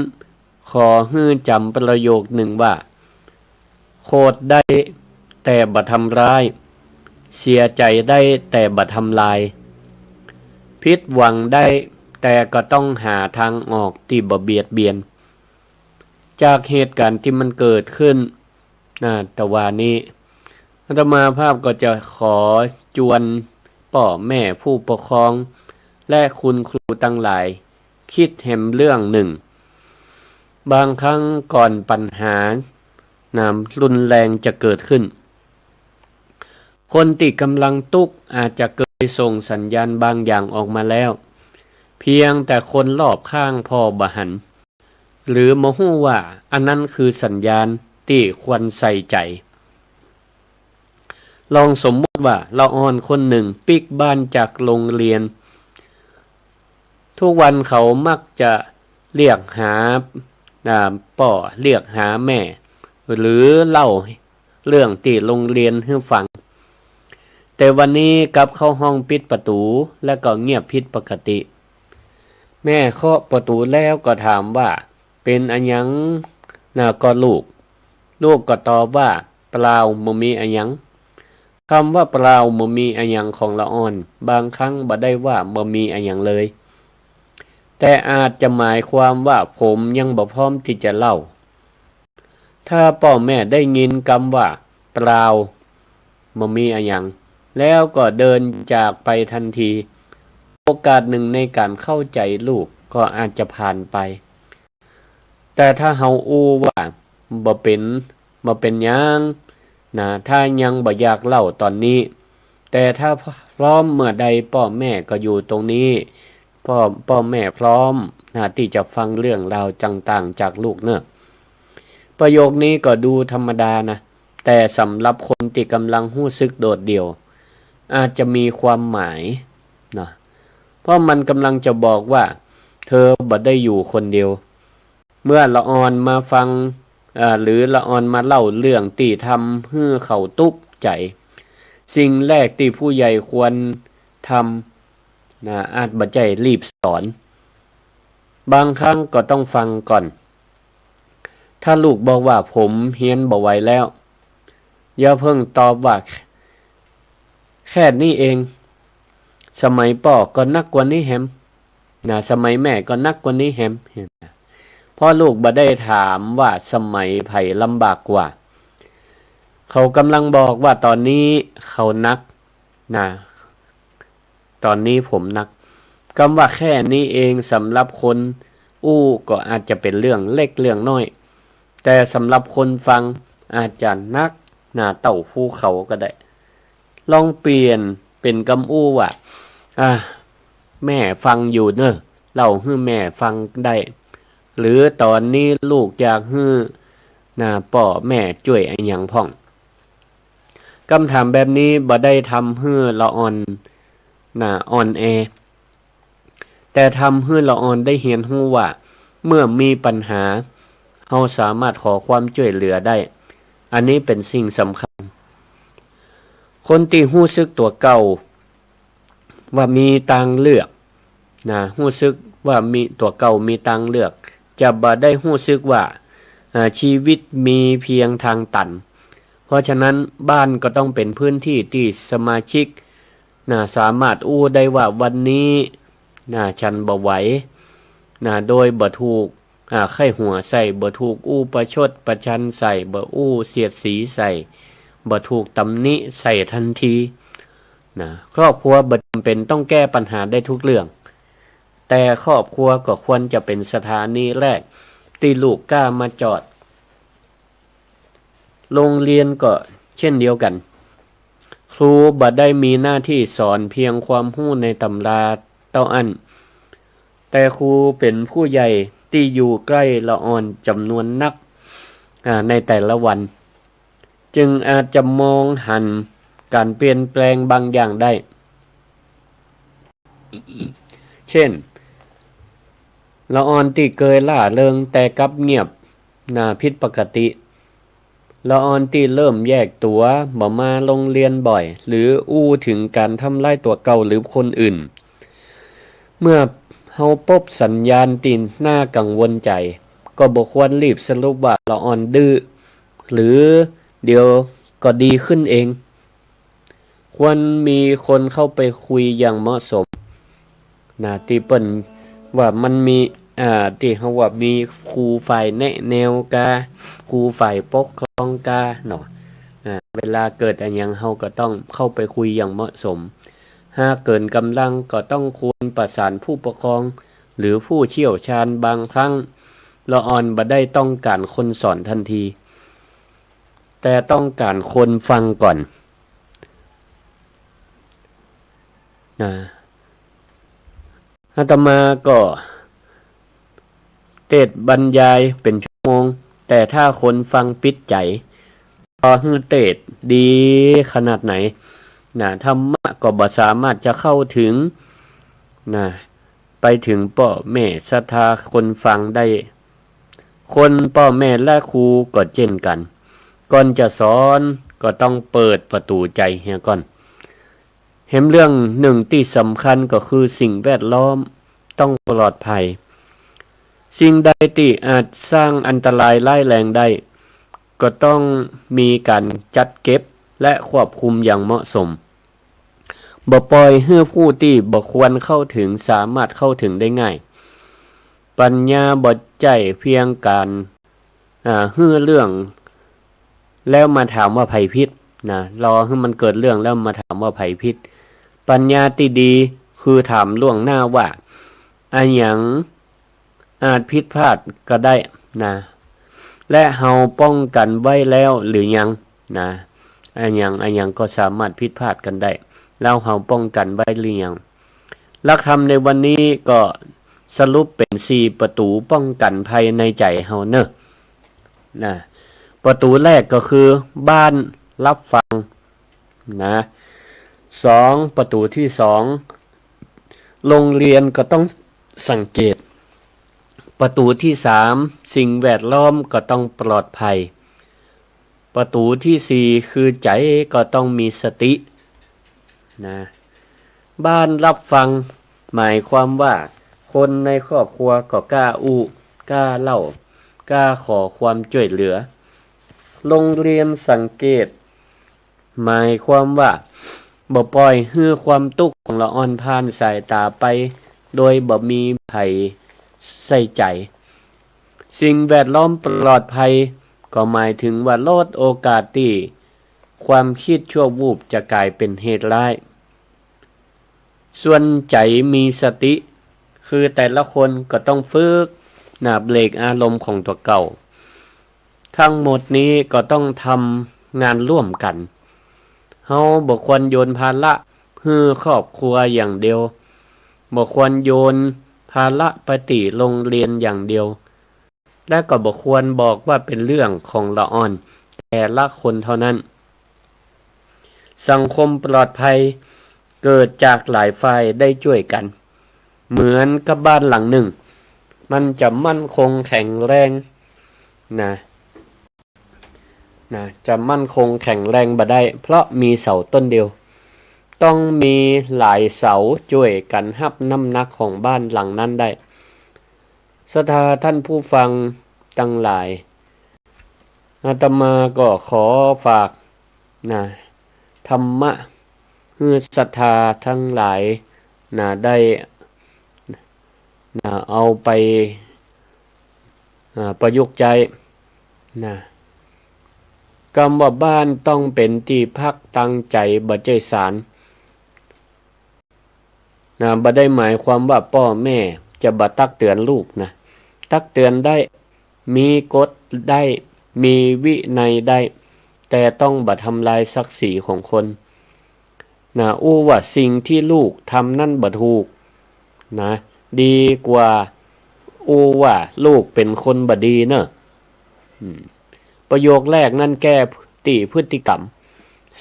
ขอหื้อจ๋ำประโยคนึ่งว่า โขดได้แต่บ่ทำร้าย เสียใจ๋ได้แต่บ่ทำลาย ผิดหวังได้แต่ก็ต้องหาตางออกตี้บ่เบียดเบียน จากเหตุก๋ารณ์ตี้มันเกิดขึ้น นะ ตะวานี้ อาตมาภาพก็จะขอจวนป้อแม่ผู้ปกครอง และคุณครูตังหลาย กึ๊ดแหมเรื่องนึ่ง บางครั้งก่อนปัญหา นะ รุนแรงจะเกิดขึ้น คนตี้ก่ำลังตุ๊กข์อาจจะเกยส่งสัญญาณบางอย่างออกมาแล้ว เพียงแต่คนรอบข้างผ่อบ่หัน หรือบ่ฮู้ว่าอันนั้นคือสัญญาณตี้ควรใส่ใจ๋ ลองสมมุติว่าละอ่อนคนนึ่งปิ๊กบ้านจากโรงเรียน ทุกวันเขามักจะเรียกหา อ่า ป้อ เรียกหาแม่ หรือเล่าเรื่องตี้โรงเรียนหื้อฟัง แต่วันนี้กลับเข้าห้องปิดประตู๋ และก็เงียบผิดปกติ แม่เคาะประตู๋แล้วก็ถามว่า เป๋นอะหยังนะก็ลูก ลูกก็ตอบว่า เปล่า บ่มีอะหยัง กำว่าเปล่า บ่มีอะหยังของละอ่อน บางครั้งบ่ได้ว่าบ่มีอะหยังเลย แต่อาจจะหมายความว่าผมยังบ่พร้อมตี้จะเล่า ถ้าป้อแม่ได้ยินกำว่า เปล่า บ่มีอะหยัง แล้วก็เดินจากไปตันที โอกาสนึ่งในก๋านเข้าใจ๋ลูกก็อาจจะผ่านไป แต่ถ้าเฮาอู้ว่า บ่เป๋น บ่เป๋นหยัง นะ ถ้ายังบ่อยากเล่าต๋อนนี้ แต่ถ้าพร้อมเมื่อใดป้อแม่ก็อยู่ตรงนี้ ป้อ ป้อแม่พร้อมนะ ตี้จะฟังเรื่องราวต่างๆ จากลูกเน่อ ประโยคนี้ก็ดูธรรมดานะ แต่สำหรับคนตี้ก่ำลังฮู้สึกโดดเดี่ยว อาจจะมีความหมายนะ เพราะมันก่ำลังจะบอกว่า เธอบ่ได้อยู่คนเดียว เมื่อละอ่อนมาฟัง เอ่อ หรือละอ่อนมาเล่าเรื่องตี้ทำหื้อเขาตุ๊กข์ใจ๋ สิ่งแรกตี้ผู้ใหญ่ควรทำนะ อาจบ่ใจ้รีบสอน บางครั้งก็ต้องฟังก่อน ถ้าลูกบอกว่า ผมเฮียนบ่ไหวแล้ว อย่าเพิ่งตอบว่า แค่นี้เอง สมัยป้อก็หนักกว่านี้แหม นะ สมัยแม่ก็หนักกว่านี้แหม เพราะลูกบ่ได้ถามว่าสมัยใผลำบากกว่า เขาก่ำลังบอกว่าต๋อนนี้เขาหนักนะ ต๋อนนี้ผมหนัก กำว่าแค่นี้เองสำหรับคนอู้ก็อาจจะเป๋นเรื่องเล็กเรื่องน้อย แต่สำหรับคนฟังอาจจะหนักหนาเต้าภูเขาก็ได้ ลองเปลี่ยนเป๋นกำอู้ว่า อ่ะ แม่ฟังอยู่เน่อ เล่าหื้อแม่ฟังได้ หรือต๋อนนี้ลูกอยากหื้อนะ ป้อแม่จ้วยอะหยังพ่อง กำถามแบบนี้บ่ได้ทำหื้อละอ่อนนะ อ่อนแอ แต่ทำหื้อละอ่อนได้เฮียนฮู้ว่า เมื่อมีปัญหา เฮาสามารถขอความจ้วยเหลือได้ อันนี้เป๋นสิ่งสำคัญ คนตี้ฮู้สึกตั๋วเก่าว่ามีตางเลือกนะ ฮู้สึกว่ามี ตั๋วเก่ามีตางเลือก จะบ่ได้ฮู้สึกว่า อ่า ชีวิตมีเพียงตางตัน เพราะฉะนั้นบ้านก็ต้องเป๋นพื้นตี้ตี้สมาชิก นะ สามารถอู้ได้ว่าวันนี้ นะ ฉันบ่ไหว นะ โดยบ่ถูก อ่า ใค่หัวใส่ บ่ถูกอู้ประชดประชันใส่ บ่อู้เสียดสีใส่ บ่ถูกตำหนิใส่ทันที นะ ครอบครัวบ่จ๋ำเป๋นต้องแก้ปัญหาได้ทุกเรื่อง แต่ครอบครัวก็ควรจะเป๋นสถานีแรกตี้ลูกก้าวมาจอด โรงเรียนก็เช่นเดียวกั๋น ครูบ่ได้มีหน้าตี้สอนเพียงความฮู้ในตำราเต้าอั้น แต่ครูเป๋นผู้ใหญ่ตี้อยู่ใกล้ละอ่อนจ๋ำนวนนัก อ่า ในแต่ละวัน จึงอาจจะมองหันก๋านเปลี่ยนแปลงบางอย่างได้ เช่น ละอ่อนตี้เกยร่าเริงแต่กลับเงียบ น่าผิดปกติ ละอ่อนตี้เริ่มแยกตั๋ว บ่มาโรงเรียนบ่อย หรืออู้เถิงก๋านทำร้ายตั๋วเก่าหรือคนอื่น เมื่อเฮาปบสัญญาณตี้น่ากังวลใจ๋ ก็บ่ควรรีบสรุปว่าละอ่อนดื้อ หรือเดี๋ยวก็ดีขึ้นเอง ควรมีคนเข้าไปคุยอย่างเหมาะสม น่า ตี้เปิ้นว่ามันมี อ่า ตี้เฮาว่ามีครูฝ่ายแนะแนวกา ครูฝ่ายปกครองกาเนาะ อ่า เวลาเกิดอะหยังเฮาก็ต้องเข้าไปคุยอย่างเหมาะสม หากเกินก๋ำลังก็ต้องควรประสานผู้ปกครอง หรือผู้เชี่ยวชาญ บางครั้งละอ่อนบ่ได้ต้องก๋านคนสอนทันที แต่ต้องก๋านคนฟังก่อน นะ อาตมาก็เตสน์บรรยายเป๋นชั่วโมง แต่ถ้าคนฟังปิดใจ๋ ต่อหื้อเตสน์ดีขนาดไหน นะ ธรรมะก็บ่สามารถจะเข้าเถิง นะ ไปเถิงป้อแม่ศรัทธาคนฟังได้ คนป้อแม่และครูก็เจ้นกั๋น ก่อนจะสอนก็ต้องเปิดประตู๋ใจ๋เหียก่อน แหมเรื่องนึ่งตี้สำคัญก็คือสิ่งแวดล้อมต้องปลอดภัย สิ่งใดตี้อาจสร้างอันตรายร้ายแรงได้ ก็ต้องมีก๋านจัดเก็บและควบคุมอย่างเหมาะสม บ่ปล่อยหื้อผู้ตี้บ่ควรเข้าเถิงสามารถเข้าเถิงได้ง่าย ปัญญาบ่ใจ้เพียงก๋าน อ่า หื้อเรื่องแล้วมาถามว่าใผผิด นะ รอหื้อมันเกิดเรื่องแล้วมาถามว่าใผผิด ปัญญาตี้ดีคือถามล่วงหน้าว่า อะหยังอาจผิดพลาดก็ได้ นะ และเฮาป้องกั๋นไว้แล้วหรือยัง นะ อะหยังอะหยังก็สามารถผิดพลาดกั๋นได้ แล้วเฮาป้องกั๋นไว้หรือยัง หลักธรรมในวันนี้ก็สรุปเป๋นสี่ประตู๋ป้องกั๋นภัยในใจ๋เฮาเนาะ นะ ประตู๋แรกก็คือบ้านฮับฟัง นะ สอง ประตู๋ตี้สอง โฮงเฮียนก็ต้องสังเกต ประตู๋ตี้สาม สิ่งแวดล้อมก็ต้องปลอดภัย ประตู๋ตี้สี่ คือใจ๋ก็ต้องมีสติ นะ บ้านฮับฟัง หมายความว่าคนในครอบครัวก็กล้าอู้ กล้าเล่า กล้าขอความจ้วยเหลือ โฮงเฮียนสังเกต หมายความว่าบ่ปล่อยหื้อความตุ๊กข์ของละอ่อนผ่านสายต๋าไป โดยบ่มีใผใส่ใจ๋ สิ่งแวดล้อมปลอดภัย ก็หมายถึงว่าลดโอกาสตี้ความกึ๊ดชั่ววูบจะก๋ายเป๋นเหตุร้าย ส่วนใจ๋มีสติ คือแต่ละคนก็ต้องฝึก นะ เบรกอารมณ์ของตั๋วเก่า ทั้งหมดนี้ก็ต้องทำงานร่วมกั๋น เฮาบ่ควรโยนภาระหื้อครอบครัวอย่างเดียว บ่ควรโยนภาระไปตี้โฮงเฮียนอย่างเดียว และก็บ่ควรบอกว่าเป๋นเรื่องของละอ่อนแต่ละคนเท่านั้น สังคมปลอดภัยเกิดจากหลายฝ่ายได้จ้วยกั๋น เหมือนกับบ้านหลังนึ่ง มันจะมั่นคงแข็งแรง นะ นะ จะมั่นคงแข็งแรงบ่ได้ เพราะมีเสาต้นเดียว ต้องมีหลายเสาจ้วยกั๋นฮับน้ำหนักของบ้านหลังนั้นได้ ศรัทธาท่านผู้ฟังตังหลาย อาตมาก็ขอฝาก นะ ธรรมะ หื้อศรัทธาตังหลาย นะ ได้ นะ เอาไป อ่า ประยุกต์ใจ๊ นะ กำว่าบ้านต้องเป๋นตี้พักตังใจ๋ บ่ใจ้ศาล นะ บ่ได้หมายความว่าป้อแม่จะบ่ตักเตือนลูกนะ ตักเตือนได้ มีกฎได้ มีวินัยได้ แต่ต้องบ่ทำลายศักดิ์ศรีของคน นะ อู้ว่าสิ่งตี้ลูกทำนั้นบ่ถูก นะ ดีกว่าอู้ว่าลูกเป๋นคนบ่ดีเนาะ อืม ประโยคแรกนั้นแก้ตี้พฤติกรรม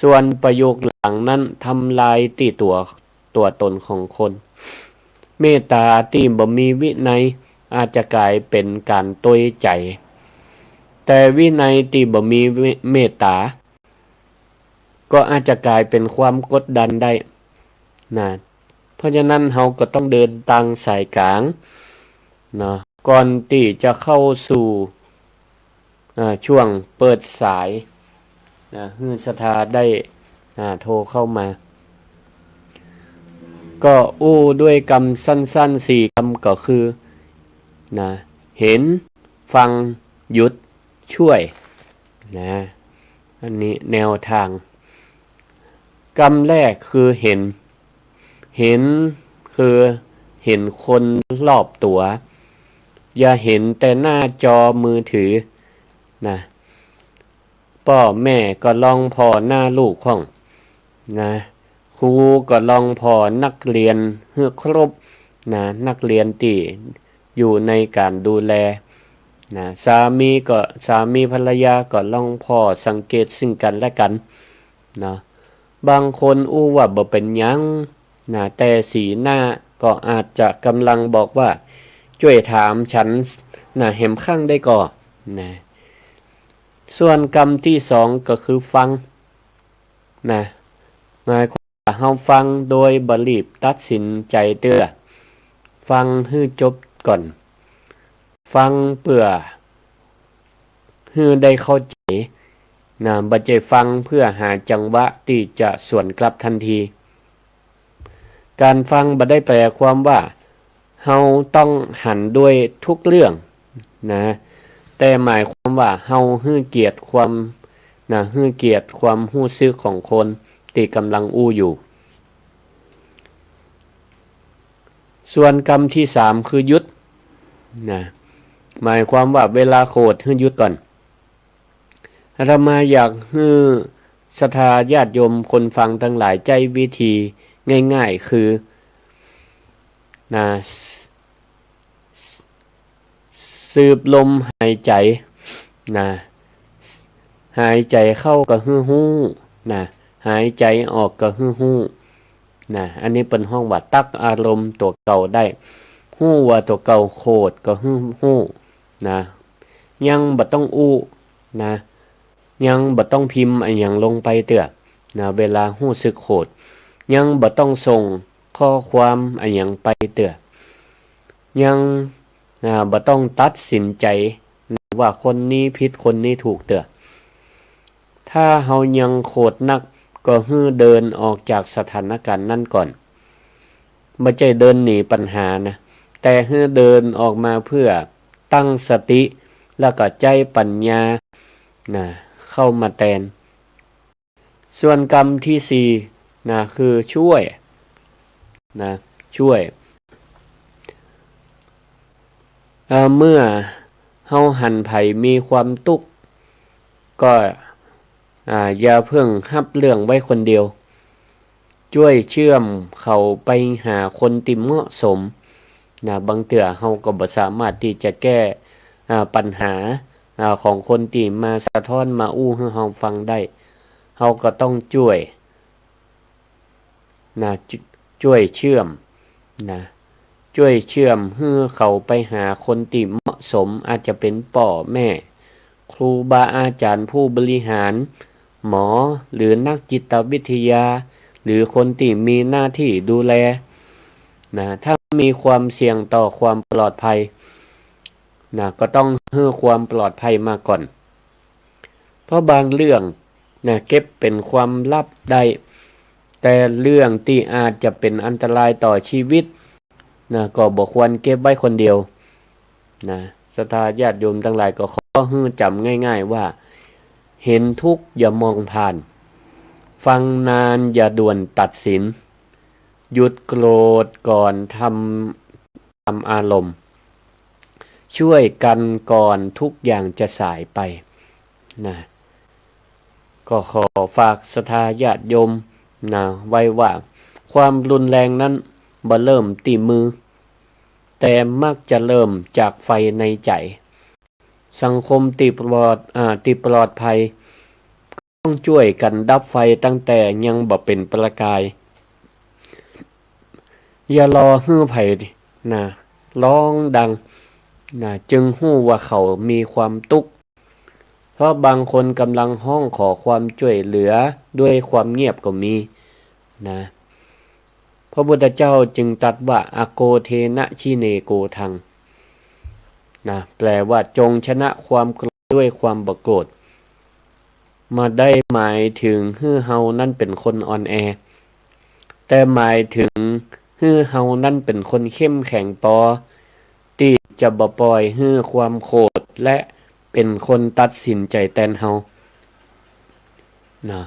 ส่วนประโยคหลังนั้นทำลายตี้ตั๋ว ตั๋วตนของคน เมตต๋าตี้บ่มีวินัยอาจจะก๋ายเป๋นก๋านตวยใจ๋ แต่วินัยตี้บ่มีเมตต๋า ก็อาจจะก๋ายเป๋นความกดดันได้ นะ เพราะฉะนั้นเฮาก็ต้องเดินตางสายกลาง เนาะ ก่อนตี้จะเข้าสู่ อ่า ช่วงเปิดสาย นะ หื้อศรัทธาได้ อ่า โทรเข้ามา ก็อู้ด้วยกำสั้นๆ สี่กำก็คือ นะ เห็น ฟัง หยุด ช่วย นะ อันนี้แนวทาง กำแรกคือเห็น เห็นคือเห็นคนรอบตั๋ว อย่าเห็นแต่หน้าจอมือถือ นะ ป้อแม่ก็ลองผ่อหน้าลูกพ่อง นะ ครูก็ลองผ่อนักเฮียนหื้อครบ นะ นักเฮียนตี้อยู่ในก๋านดูแล นะ สามีก็ สามีภรรยาก็ลองผ่อสังเกตซึ่งกั๋นและกั๋น เนาะ บางคนอู้ว่าบ่เป๋นหยัง นะ แต่สีหน้าก็อาจจะก่ำลังบอกว่า จ้วยถามฉัน นะ แหมข้างได้ก่อ นะ ส่วนกำตี้สองก็คือฟัง นะ หมายความว่าเฮาฟังโดยบ่รีบตัดสินใจ๋เตื้อ ฟังหื้อจบก่อน ฟังเปื้อหื้อได้เข้าใจ๋ นะ บ่ใจ้ฟังเปื้อหาจังหวะตี้จะสวนกลับตันที ก๋านฟังบ่ได้แปลความว่าเฮาต้องหันด้วยทุกเรื่อง นะ แต่หมายความว่าเฮาหื้อเกียรติความ นะ หื้อเกียรติความฮู้สึกของคนตี้ก่ำลังอู้อยู่ ส่วนกำตี้สามคือหยุด นะ หมายความว่าเวลาโกรธหื้อหยุดก่อน อาตมาอยากหื้อ ศรัทธาญาติโยมคนฟังตังหลาย ใจ๊วิธีง่ายๆ คือ นะ ส- สืบลมหายใจ๋ นะ หายใจ๋เข้าก็หื้อฮู้ นะ หายใจ๋ออกก็หื้อฮู้ นะ อันนี้เปิ้นฮ้องว่าตั๊กอารมณ์ตั๋วเก่าได้ ฮู้ว่าตั๋วเก่าโขดก็หื้อฮู้ นะ ยังบ่ต้องอู้ นะ ยังบ่ต้องพิมพ์อะหยังลงไปเตื้อ นะ เวลาฮู้สึกโขด ยังบ่ต้องส่งข้อความอะหยังไปเตื้อ ยัง นะ บ่ต้องตัดสินใจ๋ นะ ว่าคนนี้ผิดคนนี้ถูกเตื้อ ถ้าเฮายังโขดนัก ก็หื้อเดินออกจากสถานการณ์นั้นก่อน บ่ใจ้เดินหนีปัญหานะ แต่หื้อเดินออกมาเพื่อตั้งสติ แล้วก็ใจ๊ปัญญา นะ เข้ามาแตน ส่วนกำตี้สี่ นะ คือช่วย นะ ช่วย เอ่อ เมื่อเฮาหันใผมีความตุ๊กข์ ก็ อ่า อย่าเพิ่งฮับเรื่องไว้คนเดียว จ้วยเชื่อมเขาไปหาคนตี้เหมาะสม นะ บางเตื้อเฮาก็บ่สามารถตี้จะแก้ อ่า ปัญหา อ่า ของคนตี้มาสะท้อนมาอู้หื้อเฮาฟังได้ เฮาก็ต้องจ้วย นะ จ- จ้วยเชื่อม นะ จ้วยเชื่อมหื้อเขาไปหาคนตี้เหมาะสม อาจจะเป๋นป้อแม่ ครูบาอาจ๋ารย์ ผู้บริหาร หมอ หรือนักจิตวิทยา หรือคนตี้มีหน้าตี้ดูแล นะ ถ้ามีความเสี่ยงต่อความปลอดภัย นะ ก็ต้องหื้อความปลอดภัยมาก่อน เพราะบางเรื่อง นะ เก็บเป๋นความลับได้ แต่เรื่องตี้อาจจะเป๋นอันตรายต่อชีวิต นะ ก็บ่ควรเก็บไว้คนเดียว นะ ศรัทธาญาติโยมตังหลาย ก็ขอหื้อจ๋ำง่ายๆ ว่า เห็นทุกข์อย่ามองผ่าน ฟังนานอย่าด่วนตัดสิน หยุดโกรธก่อนทำ ตามอารมณ์ ช่วยกันก่อนทุกอย่างจะสายไป นะ ก็ขอฝากศรัทธาญาติโยม นะ ไว้ว่า ความรุนแรงนั้นบ่เริ่มตี้มือ แต่มักจะเริ่มจากไฟในใจ๋ สังคมตี้ปลอด อ่า ตี้ปลอดภัย ต้องจ้วยกั๋นดับไฟตั้งแต่ยังบ่เป๋นประกาย อย่ารอหื้อใผ นะ ฮ้องดัง นะ จึงฮู้ว่าเขามีความตุ๊กข์ เพราะบางคนก่ำลังฮ้องขอความจ้วยเหลือด้วยความเงียบก็มี นะ พระพุทธเจ้าจึงตรัสว่า อโกเทนะชิเนโกธัง นะ แปลว่า จงชนะความโกรธด้วยความบ่โกรธ บ่ได้หมายเถิงหื้อเฮานั้นเป๋นคนอ่อนแอ แต่หมายเถิงหื้อเฮานั้นเป๋นคนเข้มแข็งปอ ตี้จะบ่ปล่อยหื้อความโกรธและเป๋นคนตัดสินใจ๋แตนเฮา นะ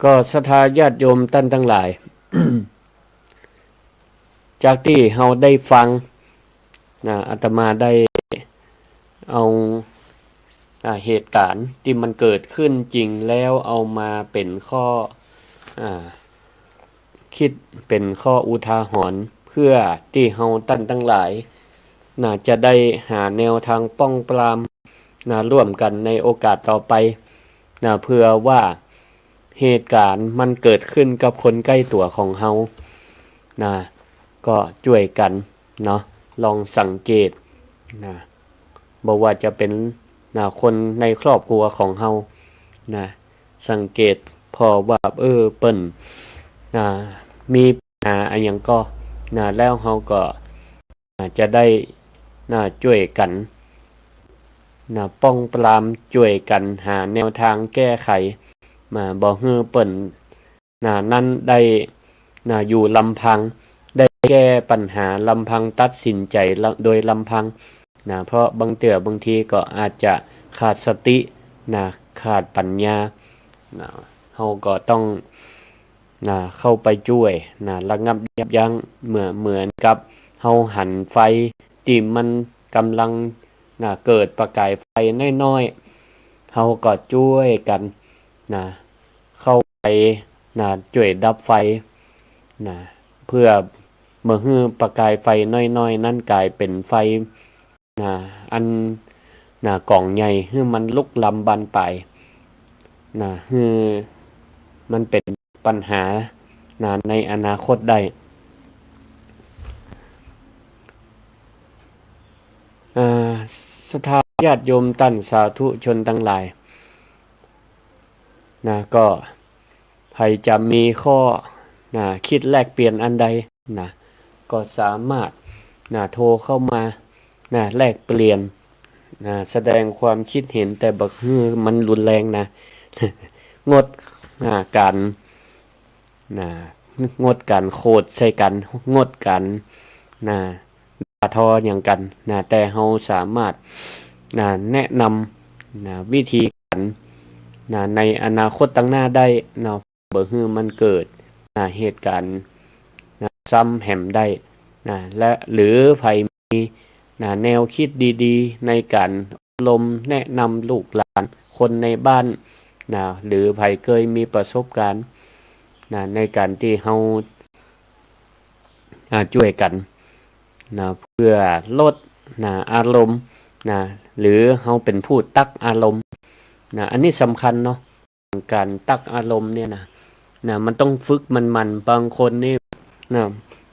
ก็ศรัทธาญาติโยมต้านตังหลาย จากตี้เฮาได้ฟัง นะ อาตมาได้เอา อ่า เหตุก๋ารณ์ตี้มันเกิดขึ้นจริงแล้วเอามาเป๋นข้อ อ่า กึ๊ดเป๋นข้ออุทาหรณ์ เพื่อตี้เฮาต้านตังหลาย นะ จะได้หาแนวตางป้องปราม นะ ร่วมกั๋นในโอกาสต่อไป นะ เผื่อว่าเหตุก๋ารณ์มันเกิดขึ้นกับคนใก้ตั๋วของเฮา นะ ก็จ้วยกั๋น เนาะ ลองสังเกต นะ บ่ว่าจะเป๋น นะ คนในครอบครัวของเฮา นะ สังเกตผ่อว่า เออ เปิ้น นะ มีปัญหาอะหยังก่อ นะ แล้วเฮาก็ นะ จะได้ นะ จ้วยกั๋น นะ ป้องปราม จ้วยกั๋นหาแนวตางแก้ไข มา บ่หื้อเปิ้น นะ นั้นได้ นะ อยู่ลำพัง ได้แก้ปัญหาลำพัง ตัดสินใจ๋ละ โดยลำพัง นะ เพราะบางเตื้อบางทีก็อาจจะขาดสติ นะ ขาดปัญญา นะ เฮาก็ต้อง นะ เข้าไปจ้วย นะ ระงับยับยั้ง เหมือน เหมือนกับเฮาหันไฟตี้มันก่ำลัง นะ เกิดประก๋ายไฟน้อยๆ เฮาก็จ้วยกั๋น นะ เข้าไป นะ จ้วยดับไฟ นะ เปื้อบ่หื้อประกายไฟน้อยๆ นั้นก๋ายเป๋นไฟ นะ อัน นะ ก๋องใหญ่ หื้อมันลุกลามบานปลาย นะ หื้อมันเป๋นปัญหา นะ ในอนาคตได้ อ่า ศรัทธาญาติโยมต้านสาธุชนตังหลาย นะ ก็ใผจะมีข้อ นะ กึ๊ดแลกเปลี่ยนอันใด นะ ก็สามารถ นะ โทรเข้ามา นะ แลกเปลี่ยน นะ แสดงความกึ๊ดเห็น แต่บ่หื้อมันรุนแรงนะ งด นะ ก๋าน นะ งดก๋านโขดใส่กั๋น งดก๋าน นะ ด่าทอหยังกั๋น นะ แต่เฮาสามารถ นะ แนะนำ นะ วิธีก๋าน นะ ในอนาคตตังหน้าได้เนาะ บ่หื้อมันเกิด นะ เหตุก๋ารณ์ นะ ซ้ำแหมได้ นะ และ หรือใผมี นะ แนวกึ๊ดดีๆ ในก๋านอบรมแนะนำลูกหลาน คนในบ้าน นะ หรือใผเกยมีประสบก๋ารณ์ นะ ในก๋านตี้เฮา อ่า จ้วยกั๋น นะ เปื้อลด นะ อารมณ์ นะ หรือเฮาเป๋นผู้ตั๊กอารมณ์ นะ อันนี้สำคัญเนาะ ก๋านตั๊กอารมณ์เนี่ยนะ นะ มันต้องฝึกมันๆ บางคนนี่ นะ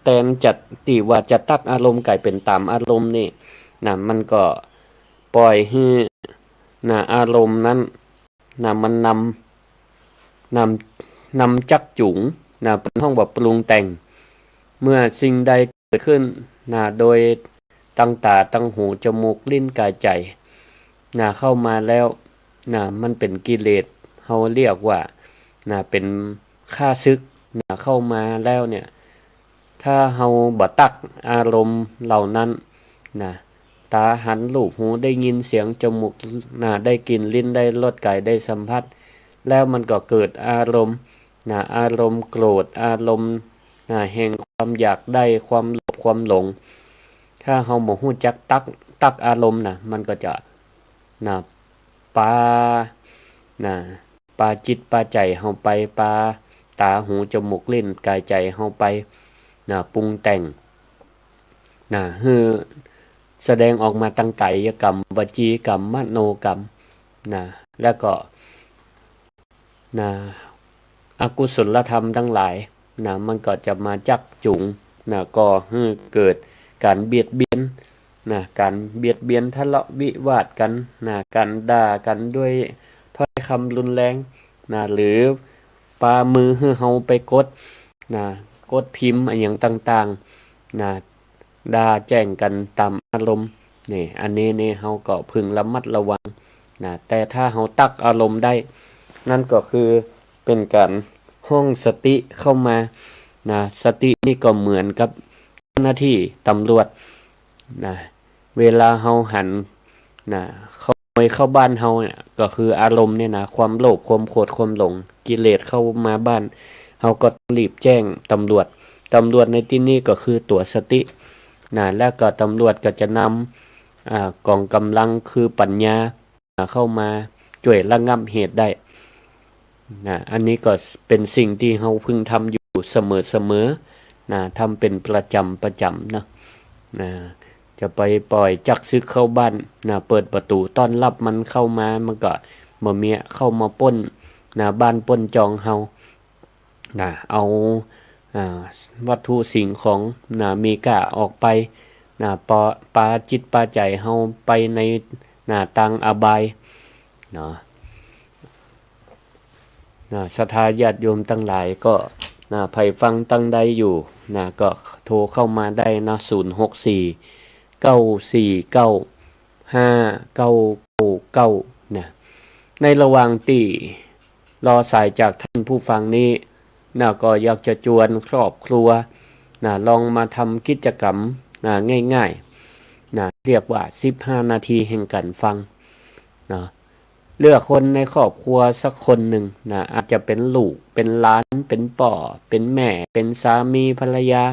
แตนจะ ตี้ว่าจะตั๊กอารมณ์ก๋ายเป๋นต๋ามอารมณ์นี่ นะ มันก็ป่อยหื้อ นะ อารมณ์นั้น นะ มันนำ นำ นำจักจู๋ง นะ เปิ้นฮ้องว่าปรุงแต่ง เมื่อสิ่งใดเกิดขึ้น นะ โดยตังต๋า ตังหู จมูก ลิ้น ก๋าย ใจ๋ นะ เข้ามาแล้ว นะ มันเป๋นกิเลส เฮาเรียกว่า นะ เป๋นข้าศึก นะ เข้ามาแล้วเนี่ย ถ้าเฮาบ่ตั๊กอารมณ์เหล่านั้น นะ ต๋าหันรูป หูได้ยินเสียง จมูก นะ ได้กลิ่น ลิ้นได้รส ก๋ายได้สัมผัส แล้วมันก็เกิดอารมณ์ นะ อารมณ์โกรธ อารมณ์ นะ แห่งความอยากได้ ความโลภ ความหลง ถ้าเฮาบ่ฮู้จักตั๊ก ตั๊กอารมณ์นะ มันก็จะ นะ ปา นะ ปาจิตปาใจ๋เฮาไป ปาต๋า หู จมูก ลิ้น ก๋าย ใจ๋เฮาไป นะ ปรุงแต่ง นะ หื้อแสดงออกมาตางก๋ายกรรม วจีกรรม มโนกรรม นะ แล้วก็ นะ อกุศลธรรมตังหลาย นะ มันก็จะมาจักจู๋ง นะ ก่อหื้อเกิดก๋านเบียดเบียน นะ ก๋านเบียดเบียน ทะเลาะวิวาทกั๋น นะ ก๋านด่ากั๋นด้วยถ้อยกำรุนแรง นะ หรือปามือหื้อเฮาไปกด นะ กดพิมพ์อะหยังต่างๆ นะ ด่าแจ้งกั๋นต๋ามอารมณ์ นี่ อันนี้นี่เฮาก็พึงระมัดระวัง นะ แต่ถ้าเฮาตั๊กอารมณ์ได้ นั่นก็คือเป๋นก๋านฮ้องสติเข้ามา นะ สตินี่ก็เหมือนกับเจ้าหน้าตี้ตำรวจ นะ เวลาเฮาหัน นะ ขโมยเข้าบ้านเฮาเนี่ย ก็คืออารมณ์เนี่ยนะ ความโลภ ความโกรธ ความหลง กิเลสเข้ามาบ้าน เฮาก็รีบแจ้งตำรวจ ตำรวจในตี้นี้ก็คือตั๋วสติ นะ แล้วก็ตำรวจก็จะนำ อ่า ก๋องก๋ำลังคือปัญญา อ่า เข้ามาจ้วยระงับเหตุได้ นะ อันนี้ก็เป๋นสิ่งตี้เฮาพึงทำอยู่เสมอๆ นะ ทำเป๋นประจ๋ำประจ๋ำเนาะ นะ จะไปป่อยจั๊กศึกเข้าบ้าน นะ เปิดประตู๋ต้อนรับมันเข้ามา มันก็บ่เมียเข้ามาป้น นะ บ้านป้นจองเฮา นะ เอา อ่า วัตถุสิ่งของ นะ มีก้าออกไป นะ ปา ปาจิตปาใจ๋เฮาไปใน นะ ตางอบาย เนาะ นะ ศรัทธาญาติโยมตังหลายก็ นะ ใผฟังตังใดอยู่ นะ ก็โทรเข้ามาได้นะ ศูนย์หกสี่ เก้าสี่เก้า ห้าเก้าเก้าเก้า นะ ในระหว่างตี้รอสายจากท่านผู้ฟังนี้ นะ ก็อยากจะจวนครอบครัว นะ ลองมาทำกิจกรรม นะ ง่ายๆ นะ เรียกว่า สิบห้านาทีแห่งก๋านฟัง นะ เลือกคนในครอบครัวสักคนนึ่ง นะ อาจจะเป๋นลูก เป๋นหลาน เป๋นป้อ เป๋นแม่ เป๋นสามีภรรยา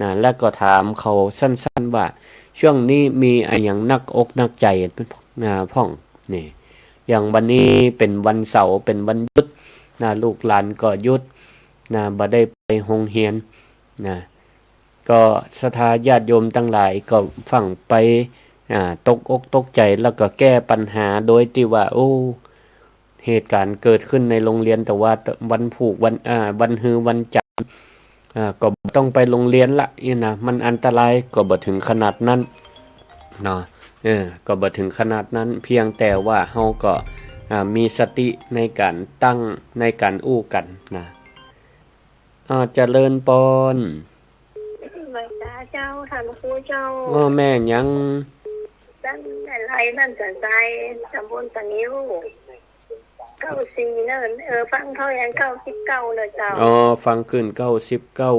นะ แล้วก็ถามเขาสั้นๆ ว่า ช่วงนี้มีอะหยังหนักอกหนักใจ๋ นะ พ่อง นี่ อย่างวันนี้เป๋นวันเสาร์ เป๋นวันหยุดนะ ลูกหลานก็หยุดนะ บ่ได้ไปโฮงเฮียนนะ ก็ศรัทธาญาติโยมตังหลายก็ฟังไป อ่า ตกอกตกใจ๋ แล้วก็แก้ปัญหาโดยตี้ว่า โอ้ เหตุก๋ารณ์เกิดขึ้นในโฮงเฮียน แต่ว่าวันพูก วัน อ่า วันฮือ วันจันทร์ อ่า ก็บ่ต้องไปโฮงเฮียนละ อี้นะ มันอันตราย ก็บ่เถิงขนาดนั้นเนาะ เออ ก็บ่เถิงขนาดนั้น เพียงแต่ว่าเฮาก็ อ่า มีสติในก๋านตั้ง ในก๋านอู้กั๋นนะ อ่า เจริญปอน ไหว้สาเจ้า ต้านครูเจ้า อ้อ แม่หยัง บ้านแม่ไล บ้านสันทราย ตำบลตะงิ้ว เก้าสี่ เน่อ เออ ฟังเขายัง เก้าสิบเก้า เน่อเจ้า อ๋อ ฟังขึ้น เก้าสิบเก้า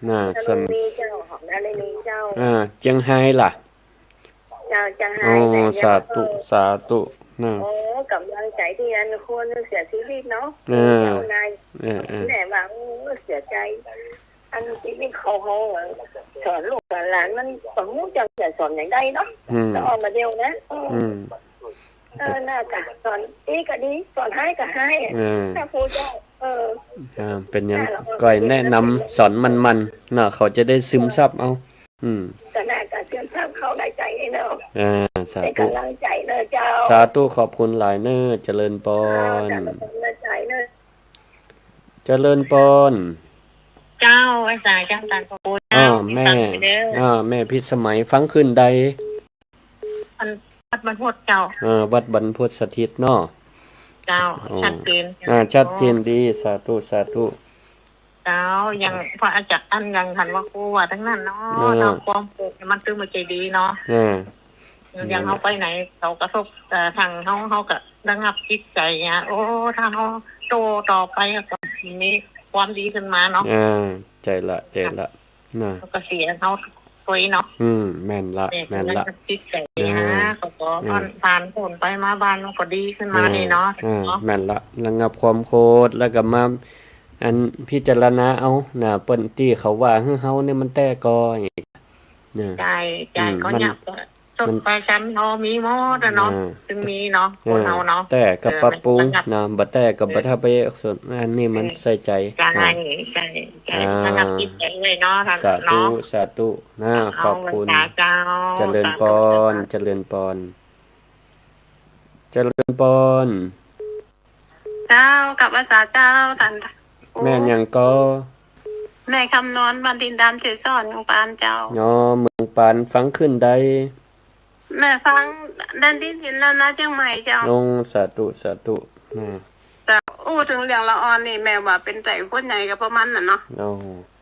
น่ะ บารมีเจ้า บารมีเจ้า อ่า เจียงไฮ้ล่ะ เจ้า เจียงไฮ้ อ๋อ น่ะ สาธุ เออ สาธุ น่ะ โอ้ ก๋ำลังใจ๋ตี้อันคนเสียชีวิตเนาะ เออ เจ้านาย เออ เออ แม่ว่า โอ้ เสียใจ๋ อันนี้เขา เขาสอนลูกสอนหลานมันบ่ฮู้จะสอนอย่างใดเนาะ อืม แล้วออกมาเดียวนะ อืม อืม เออ น่าจะสอนดีก็ดี สอนฮ้ายก็ฮ้าย เออ ถ้าครูเจ้า เออ อ่า เป๋นหยัง น่าจะ ก้อยแนะนำสอนมันๆ เนาะ เขาจะได้ซึมซับเอา อืม ก็น่าจะซึมซับเข้าในใจ๋เนาะ อ่า สาธุ เป๋นก๋ำลังใจ๋เน่อเจ้า สาธุ ขอบคุณหลายเน่อ เจริญปอน อ่า เจริญปอนเน่อ เจริญปอน เจ้า ไหว้สาเจ้า ต้านครูเจ้า อ้อ แม่ ฟังไปเด้อ อ้อ แม่พิสมัย ฟังขึ้นใด อันวัดบรรพตเจ้า เออ วัดบรรพตสถิตเนาะ เจ้า อ๋อ ชัดเจน อ่า ชัดเจนดี สาธุ สาธุ เจ้า อย่างพระอาจ๋ารย์ อย่างต้านว่าครูว่าตังนั้นเนาะ เออ เนาะ ความโกรธมันตึงบ่ใจ้ดีเนาะ เออ อย่างเฮาไปไหน เขากระทบ เอ่อ ตางเฮา เฮาก็ระงับจิตใจ๋เนี่ย โอ้ ถ้าเฮาโต้ต่อไปก็มีความดีขึ้นมาเนาะ อ่า ใจ้ละ ใจ้ละ น่ะ เขาก็เสียเฮาตวยเนาะ อืม แม่นละ แม่นละ ระงับจิตใจ๋ อ่า นะ ก็ขอ อ่า ผ่าน ผ่านพ้นไปมาบ้านมันก็ดีขึ้นมา อ่า นี่เนาะ อ่า เนาะ แม่นละ ระงับความโกรธ แล้วก็มา อันพิจารณาเอา น่ะ เปิ้นตี้เขาว่า หื้อ เฮาเนี่ยมันแต๊ก่อ เนี่ย ใจ้ ใจ้ อืม ก็ มัน เนี่ย ก็สด มัน ไปซ้ำเนาะ มีหมดอะเนาะ อ่า ตึงมีเนาะ อ่า คนเฮาเนาะ แต๊ก็ปรับปรุง เออ ระงับ น่ะ บ่แต๊ก็ เออ บ่ถ้าไปสน อันนี้มัน เออ ใส่ใจ๋ ใจ้ น่ะ ใจ้ ใจ้ อ่า ระงับจิตใจ๋ไว้เนาะ สาธุ เนาะ สาธุ น่ะ เอา ขอบคุณ ไหว้สาเจ้า เจริญปอน สาธุ เจริญปอน เจริญปอน เจ้า กราบไหว้สาเจ้า ต้าน แม่หยังก่อ แม่คำนวณ บ้านดินดำ เขตสอน เมืองปานเจ้า อ๋อ เมืองปาน ฟังขึ้นใด แม่ฟังแดนดินถิ่นล้านนาเจียงใหม่เจ้า โอ้ สาธุ สาธุ อืม เจ้า อู้เถิงเรื่องละอ่อนนี่ แม่ว่าเป๋นใต้คนใหญ่ก็ประมาณนั้นเนาะ โอ้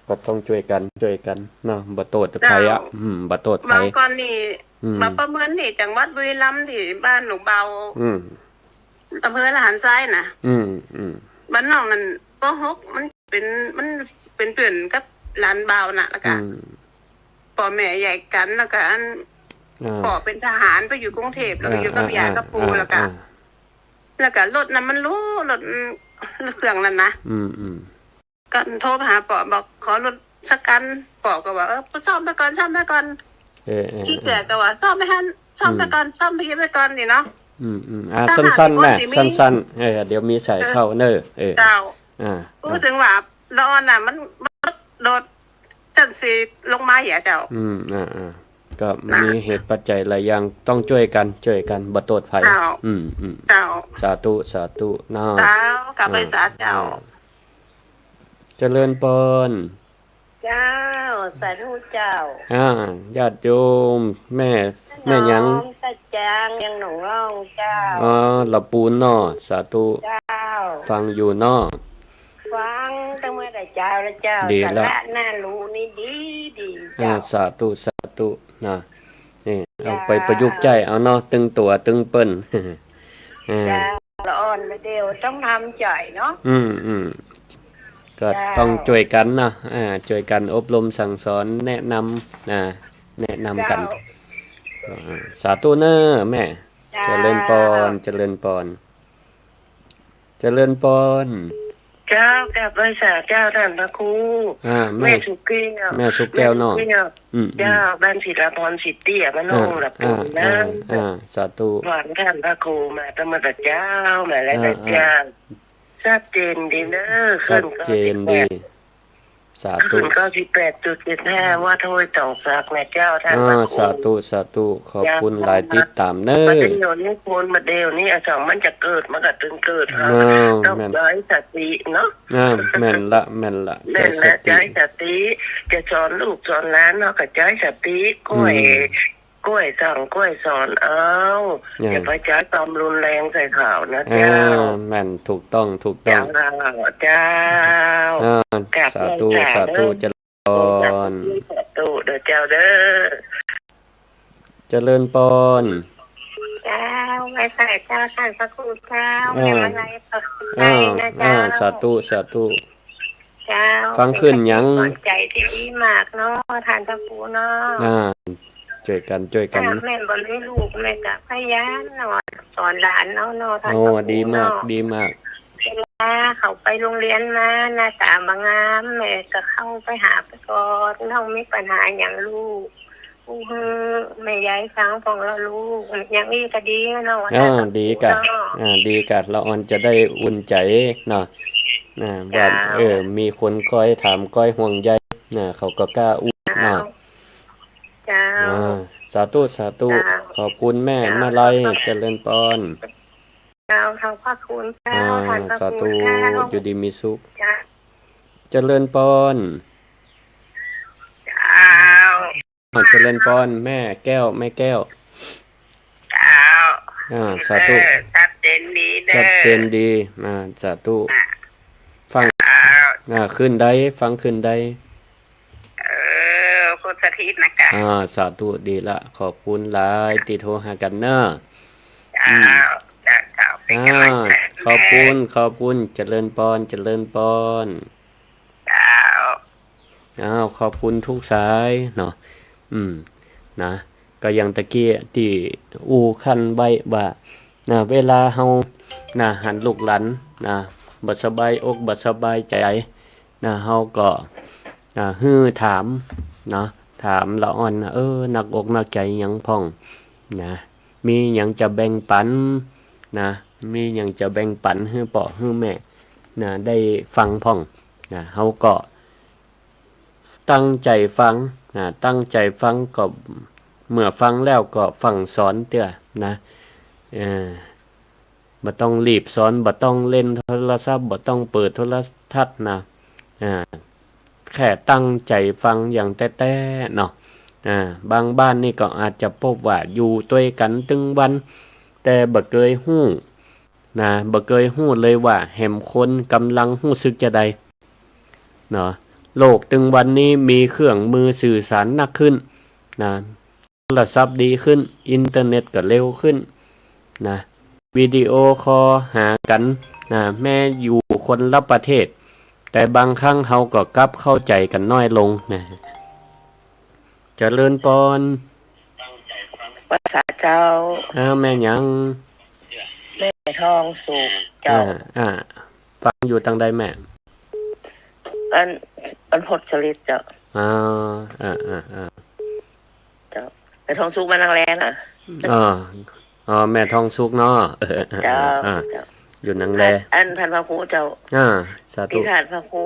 ก็ต้องจ้วยกั๋น จ้วยกั๋นเนาะ บ่โต้ษใผอะ เจ้า อืม บ่โต้ษใผ บางก่อนนี่ อืม มาประเมินที่จังหวัดบุรีรัมย์ ที่บ้านลูกบ่าว อืม อำเภอละหารทรายน่ะ อืม อืม บ้านน้องนั่น ป.หก มันเป๋น มันเป๋นเปื้อนกับหลานบ่าวน่ะ แล้วก็ อืม ป้อแม่แยกกั๋น แล้วก็อัน อ่า ป้อเป๋นทหารไปอยู่กรุงเทพฯ แล้วก็อยู่กับ อ่า ย่ากับปู่ อ่า แล้วก็ อ่า แล้วก็รถน่ะมันหรู รถ รถเครื่องนั่นนะ อืม อืม ก็โทรไปหาป้อ บอกขอรถสักคัน ป้อก็ว่า เออ ซ่อมไปก่อน ซ่อมไปก่อน เออ เออ ขี้เกียจ เออ ก็ว่าซ่อมไปหั้น ซ่อมไปก่อน อืม ซ่อมไปกิ๋นไปก่อนนี่เนาะ อืม อืม อ่า ถ้าหาก สั้นๆ ว่า นะ สิมี สั้นๆ เออ เดี๋ยวมีสายเข้าเน่อ เออ เจ้า อ่า อู้เถิงว่าละอ่อนน่ะ มัน มันโดด จั่นสิลงมาเหียเจ้า อืม อ่า อ่า ก็มีเหตุปัจจัยหลายอย่าง ต้องจ้วยกั๋น จ้วยกั๋น บ่โต้ษใผ เจ้า อืม อืม เจ้า สาธุ สาธุ เนาะ เจ้า กราบไหว้สาเจ้า อ่า เจริญปอน เจ้า สาธุเจ้า อ่า ญาติโยม แม่ แม่หยัง น้องตาจาง เวียงหนองล่องเจ้า อ๋อ ละปูนเนาะ สาธุ เจ้า ฟังอยู่เนาะ ฟังตั้งเมื่อแต่เจ๊าแล้วเจ้า ดีละ สาระน่ารู้นี่ดีดี อ่า เจ้า สาธุ สาธุ นะ นี่ เจ้า เอาไปประยุกต์ใจ๊เอาเนาะ ตึงตั๋วตึงเปิ้น อ่า เจ้า ละอ่อนมาเดียวต้องทำจ่อยเนาะ อืม อืม ก็ เจ้า ต้องจ้วยกั๋นเนาะ อ่า จ้วยกั๋นอบรมสั่งสอน แนะนำ อ่า แนะนำกั๋น เจ้า อ่า สาธุเน่อแม่ เจ้า เจริญปอน เจริญปอน เจริญปอน เจ้า กราบไหว้สาเจ้าต้านพระครู อ่า แม่ แม่สุแก้ว แม่สุแก้วเนาะ แม่สุแก้ว อืม อืม เจ้า บ้านศิลาพรศรีเตี้ย บ้านโน่น อ่า ละปูนนะ อ่า อ่า สาธุ ถวายต้านพระครูมาตั้งแต่เจ้า มาแล้วนะ อ่า เจ้า อ่า ชัดเจนดีเนอะ ชัดเจนดี ขึ้นเก้าสิบแปด สาธุ ขึ้นเก้าสิบแปดจุดเจ็ดห้า วัดห้วยตองสักนะเจ้า ต้านพระครู อ่า สาธุ สาธุ ขอบคุณหลาย ติดต๋ามเนอะ บ่าเดี่ยวนี้คน บ่าเดี่ยวนี้อะ สองมันจะเกิด มันก็ตึงเกิด อ้าว ต้อง แม่น ใจ๊สติเนาะ อ่า แม่นละ แม่นละ แม่นละ ใจ๊สติ ใจ๊สติ จะสอนลูกสอนหลานเนาะ ก็ใจ๊สติ ก้อย อืม ก้อยสั่งก้อยสอนเอา อ่า อย่าไปใจ๊ความรุนแรงใส่เขานะเจ้า อ่า แม่น ถูกต้อง ถูกต้อง เจ้า เจ้า อ่า กราบ สาธุ ไหว้สา สาธุ เจ้า เจริญพร สาธุ สาธุเด้อเจ้าเด้อ เจริญพร เจ้า ไหว้สาเจ้า ต้านพระครูเจ้า อ่า แม่มาลัย ขอบคุณ อ่า นะเจ้า อ่า สาธุ สาธุ เจ้า ฟังขึ้นยัง เป๋นคติสอนใจ๋ตี้ดีมากเนาะ ต้านพระครูเนาะ อ่า จ้วยกั๋น จ้วยกั๋น อ่า แม่บ่มีลูก แม่ก็พยายามเนาะ สอนหลานเอาเนาะ ต้านพระครูเนาะ โอ้ ดีมาก ดีมาก เวลาเขาไปโฮงเฮียนมา หน้าต๋าบ่งาม แม่ก็เข้าไปหาไปกอด น้องมีปัญหาหยังลูก อู้หื้อแม่ยายฟังพ่องเนาะลูก อย่างอี้ก็ดีเนาะ อ่า ต้านพระครูเนาะ ดีกะ อ่า ดีกะ ละอ่อนจะได้อุ่นใจ๋เนาะ นะ ว่า เจ้า เออ มีคนคอยถาม คอยห่วงใย นะ เขาก็กล้าอู้เนาะ เจ้า อ่า สาธุ สาธุ เจ้า ขอบคุณแม่ เจ้า มาลัย เจริญพร เจ้า ขอบพระคุณเจ้า อ่า ต้านพระครู สาธุ เจ้า อยู่ดีมีสุข เจ้า เจริญพร เจ้า อ่า เจริญพร แม่แก้ว แม่แก้ว เจ้า อ่า สาธุ เออ ชัดเจนดีเด้อ ชัดเจนดี อ่า สาธุ อ่ะ ฟัง เจ้า อ่า ขึ้นได้ ฟังขึ้นได้ เออ พุทธทิตย์นะกะ อ่า สาธุ ดีละ ขอบคุณหลายตี้โทรหากั๋นเนาะ เจ้า อืม เจ้า เจ้า เป๋นก๋ำลังใจ๋ อ่า ขอบคุณ ขอบคุณ เจริญพร เจริญพร เจ้า อ้าว ขอบคุณทุกสายเนาะ อืม นะ ก็อย่างตะกี้ตี้อู้คันไว้ว่า นะ เวลาเฮา นะ หันลูกหลาน นะ บ่สบายอกบ่สบายใจ๋ นะ เฮาก็ นะ หื้อถาม เนาะ ถามละอ่อน เออ หนักอกหนักใจ๋หยังพ่อง นะ มีหยังจะแบ่งปั๋น นะ มีหยังจะแบ่งปั๋นหื้อป้อหื้อแม่ นะ ได้ฟังพ่อง นะ เฮาก็ ตั้งใจ๋ฟัง นะ ตั้งใจ๋ฟังก็ เมื่อฟังแล้วก็ฟั่งสอนเตื้อนะ เออ บ่ต้องรีบสอน บ่ต้องเล่นโทรศัพท์ บ่ต้องเปิดโทรทัศน์นะ อ่า แค่ตั้งใจ๋ฟังอย่างแต๊ๆ เนาะ อ่า บางบ้านนี่ก็อาจจะพบว่าอยู่ตวยกั๋นตึงวัน แต่บ่เกยฮู้ นะ บ่เกยฮู้เลยว่าแหมคนก่ำลังฮู้สึกจาใด เนาะ โลกตึงวันนี้มีเครื่องมือสื่อสารนักขึ้น นะ โทรศัพท์ดีขึ้น อินเทอร์เน็ตก็เร็วขึ้น นะ วิดีโอคอลหากั๋น นะ แม้อยู่คนละประเทศ แต่บางครั้งเฮาก็กลับเข้าใจ๋กั๋นน้อยลง นะ เจริญพร ไหว้สาเจ้า อ้าว แม่หยัง แม่ทองสุขเจ้า อ่า อ่า ฟังอยู่ตางใดแม่ อัน อันพดสลิดเจ้า อ๋อ อ่า อ่า อ่า เจ้า แม่ทองสุขมานังแลนะ อ๋อ อ๋อ แม่ทองสุขเนาะ เออ เออ เจ้า อ่า เจ้า อยู่นังแล อัน อันต้านพระครูเจ้า อ่า สาธุ ตี้ต้านพระครู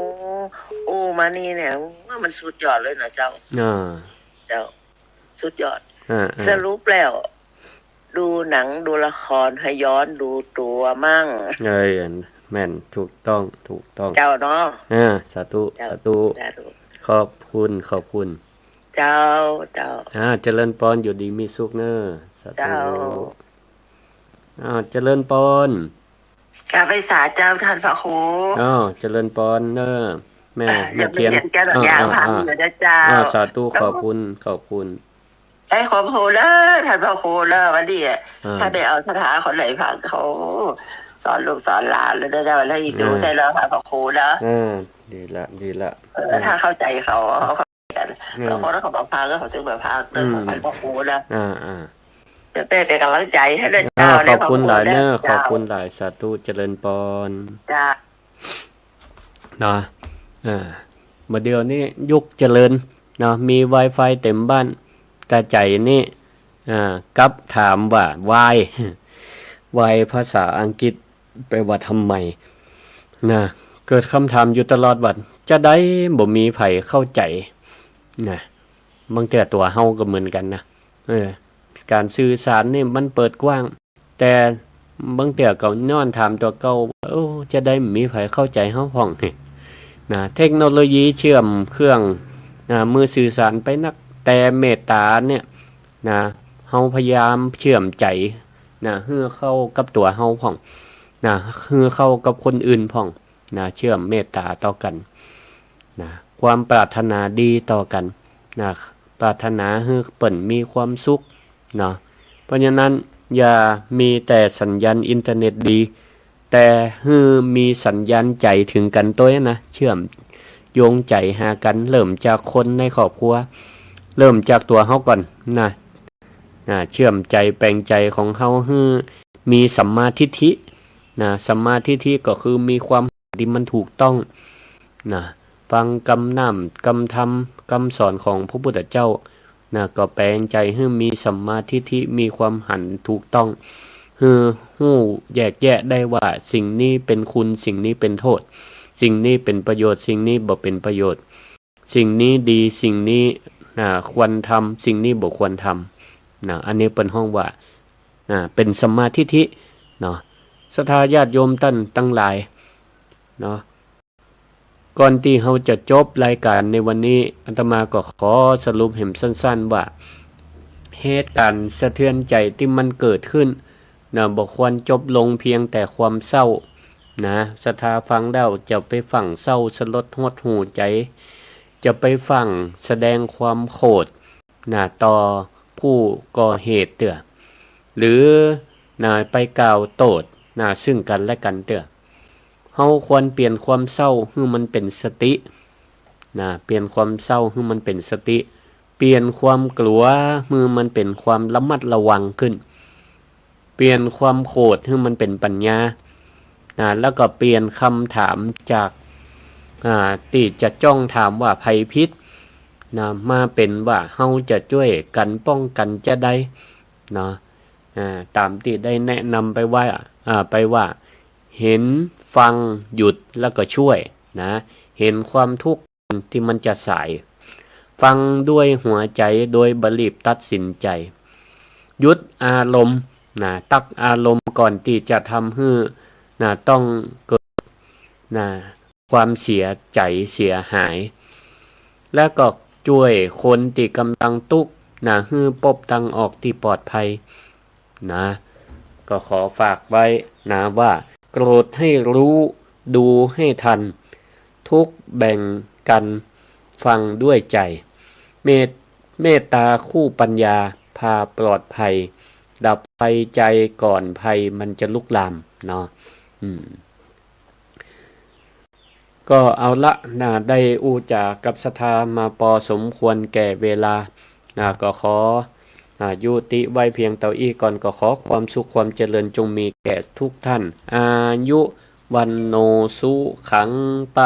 อู้มานี่เนี่ย ว่ามันสุดยอดเลยนะเจ้า อ่า เจ้า สุดยอด อ่า อ่า สรุปแล้ว ดูหนังดูละครหื้อย้อนดูตั๋วมั่ง เอ้ย แม่น ถูกต้อง ถูกต้อง เจ้าเนาะ อ่า สาธุ เจ้า สาธุ สาธุ ขอบคุณ ขอบคุณ เจ้า เจ้า อ่า เจริญพร อยู่ดีมีสุขเน้อ สาธุ เจ้า อ่า เจริญพร กราบไหว้สาเจ้าต้านพระครู อ้าว เจริญพรเน้อ แม่ อ่า แม่เทียน แม่เทียนแก้ว อ่า อย่าง อ่า พัน อ่า อยู่นะเจ้า อ่า สาธุ เจ้า ขอบคุณ ขอบคุณ ได้ความรู้เน้อต้านพระครูเน้อ วันนี้อะ อ่า ถ้าได้เอาคาถาคนไหนฟังเขาสอนลูกสอนหลานแล้วนะเจ้า แล้วอีกดู อ่า ได้แล้วต้านพระครูเน้อ อ่า ดีละ ดีละ เออ อ่า ถ้าเข้าใจ๋เขา เขาเข้าใจ๋กั๋น อ่า บางคนเขาบอกฟังแล้วเขาถึงแบบฟังเน้อ อืม ต้านพระครูเน้อ อ่า อ่า จะเป็นก๋ำลังใจ๋หื้อนะเจ้า อ่า ขอบคุณหลายเน้อ เจ้า ขอบคุณหลาย สาธุ เจริญพร เจ้า เนาะ อ่า บ่าเดี่ยวนี้ยุคเจริญเนาะ มีไวไฟเต็มบ้าน แต่ใจ๋นี่ อ่า กลับถามว่าวาย วายภาษาอังกฤษแปลว่าทำไม นะ เกิดกำถามอยู่ตลอดว่า จะใดบ่มีใผเข้าใจ๋ นะ บางเตื้อตั๋วเฮาก็เหมือนกั๋นนะ เออ ก๋านสื่อสารนี่มันเปิดกว้าง แต่บางเตื้อก็ย้อนถามตั๋วเก่าว่า โอ้ จะใดบ่มีใผเข้าใจ๋เฮาพ่อง นะ เทคโนโลยีเชื่อมเครื่อง นะ มือสื่อสารไปนัก แต่เมตต๋าเนี่ย นะ เฮาพยายามเชื่อมใจ๋ นะ หื้อเข้ากับตั๋วเฮาพ่อง นะ หื้อเข้ากับคนอื่นพ่อง นะ เชื่อมเมตต๋าต่อกั๋น นะ ความปรารถนาดีต่อกั๋น นะ ปรารถนาหื้อเปิ้นมีความสุข เนาะ เพราะฉะนั้นอย่ามีแต่สัญญาณอินเทอร์เน็ตดี แต่หื้อมีสัญญาณใจ๋เถิงกั๋นตวยนะ เชื่อมโยงใจ๋หากั๋น เริ่มจากคนในครอบครัว เริ่มจากตั๋วเฮาก่อนนะ นะ เชื่อมใจ๋แป๋งใจ๋ของเฮาหื้อมีสัมมาทิฏฐิ นะ สัมมาทิฏฐิก็คือมีความเห็นตี้มันถูกต้อง นะ ฟังกำน้ำกำธรรมกำสอนของพระพุทธเจ้า นะ ก็แป๋งใจ๋หื้อมีสัมมาทิฏฐิ มีความหันถูกต้อง หื้อฮู้แยกแยะได้ว่าสิ่งนี้เป๋นคุณ สิ่งนี้เป๋นโต้ษ สิ่งนี้เป๋นประโยชน์ สิ่งนี้บ่เป๋นประโยชน์ สิ่งนี้ดี สิ่งนี้ นะ ควรทำ สิ่งนี้บ่ควรทำ นะ อันนี้เปิ้นฮ้องว่า นะ เป๋นสัมมาทิฏฐิ เนาะ ศรัทธาญาติโยมต้านตังหลาย เนาะ ก่อนตี้เฮาจะจบรายก๋านในวันนี้ อาตมาก็ขอสรุปแหมสั้นๆ ว่า เหตุก๋ารณ์สะเทือนใจ๋ตี้มันเกิดขึ้น นะ บ่ควรจบลงเพียงแต่ความเศร้า นะ ศรัทธาฟังแล้วจะไปฟั่งเศร้าสลดหดหู่ใจ๋ จะไปฟั่งแสดงความโขด นะ ต่อผู้ก่อเหตุเตื้อ หรือ นะ ไปกล่าวโต้ษ นะ ซึ่งกั๋นและกั๋นเตื้อ เฮาควรเปลี่ยนความเศร้าหื้อมันเป๋นสติ นะ เปลี่ยนความเศร้าหื้อมันเป๋นสติ เปลี่ยนความกลัวหื้อมันเป๋นความระมัดระวังขึ้น เปลี่ยนความโขดหื้อมันเป๋นปัญญา นะ แล้วก็เปลี่ยนกำถามจาก อ่า ตี้จะจ้องถามว่าใผผิด นะ มาเป๋นว่าเฮาจะจ้วยกั๋นป้องกั๋นจาใด เนาะ อ่า ต๋ามตี้ได้แนะนำไปว่า อ่า ไปว่า เห็น ฟัง หยุด แล้วก็จ้วย นะ เห็นความทุกข์ตี้มันจะสาย ฟังด้วยหัวใจ๋โดยบ่รีบตัดสินใจ๋ หยุดอารมณ์ นะ ตั๊กอารมณ์ก่อนตี้จะทำหื้อ นะ ต้องเกิด นะ ความเสียใจ๋เสียหาย แล้วก็จ้วยคนตี้ก่ำลังตุ๊กข์ นะ หื้อปบตางออกตี้ปลอดภัย นะ ก็ขอฝากไว้ นะ ว่า โกรธให้รู้ ดูให้ทัน ทุกข์แบ่งกั๋น ฟังด้วยใจ๋ เมต เมตต๋าคู่ปัญญา พาปลอดภัย ดับไฟใจ๋ก่อนภัยมันจะลุกลาม เนาะ อืม ก็เอาละ นะ ได้อู้จ๋ากับศรัทธามาปอสมควรแก่เวลา นะ ก็ขอ อ่า ยุติไว้เพียงเต้าอี้ก่อน ก็ขอความสุขความเจริญจงมีแก่ทุกท่าน อายุ วัณโณ สุขัง พ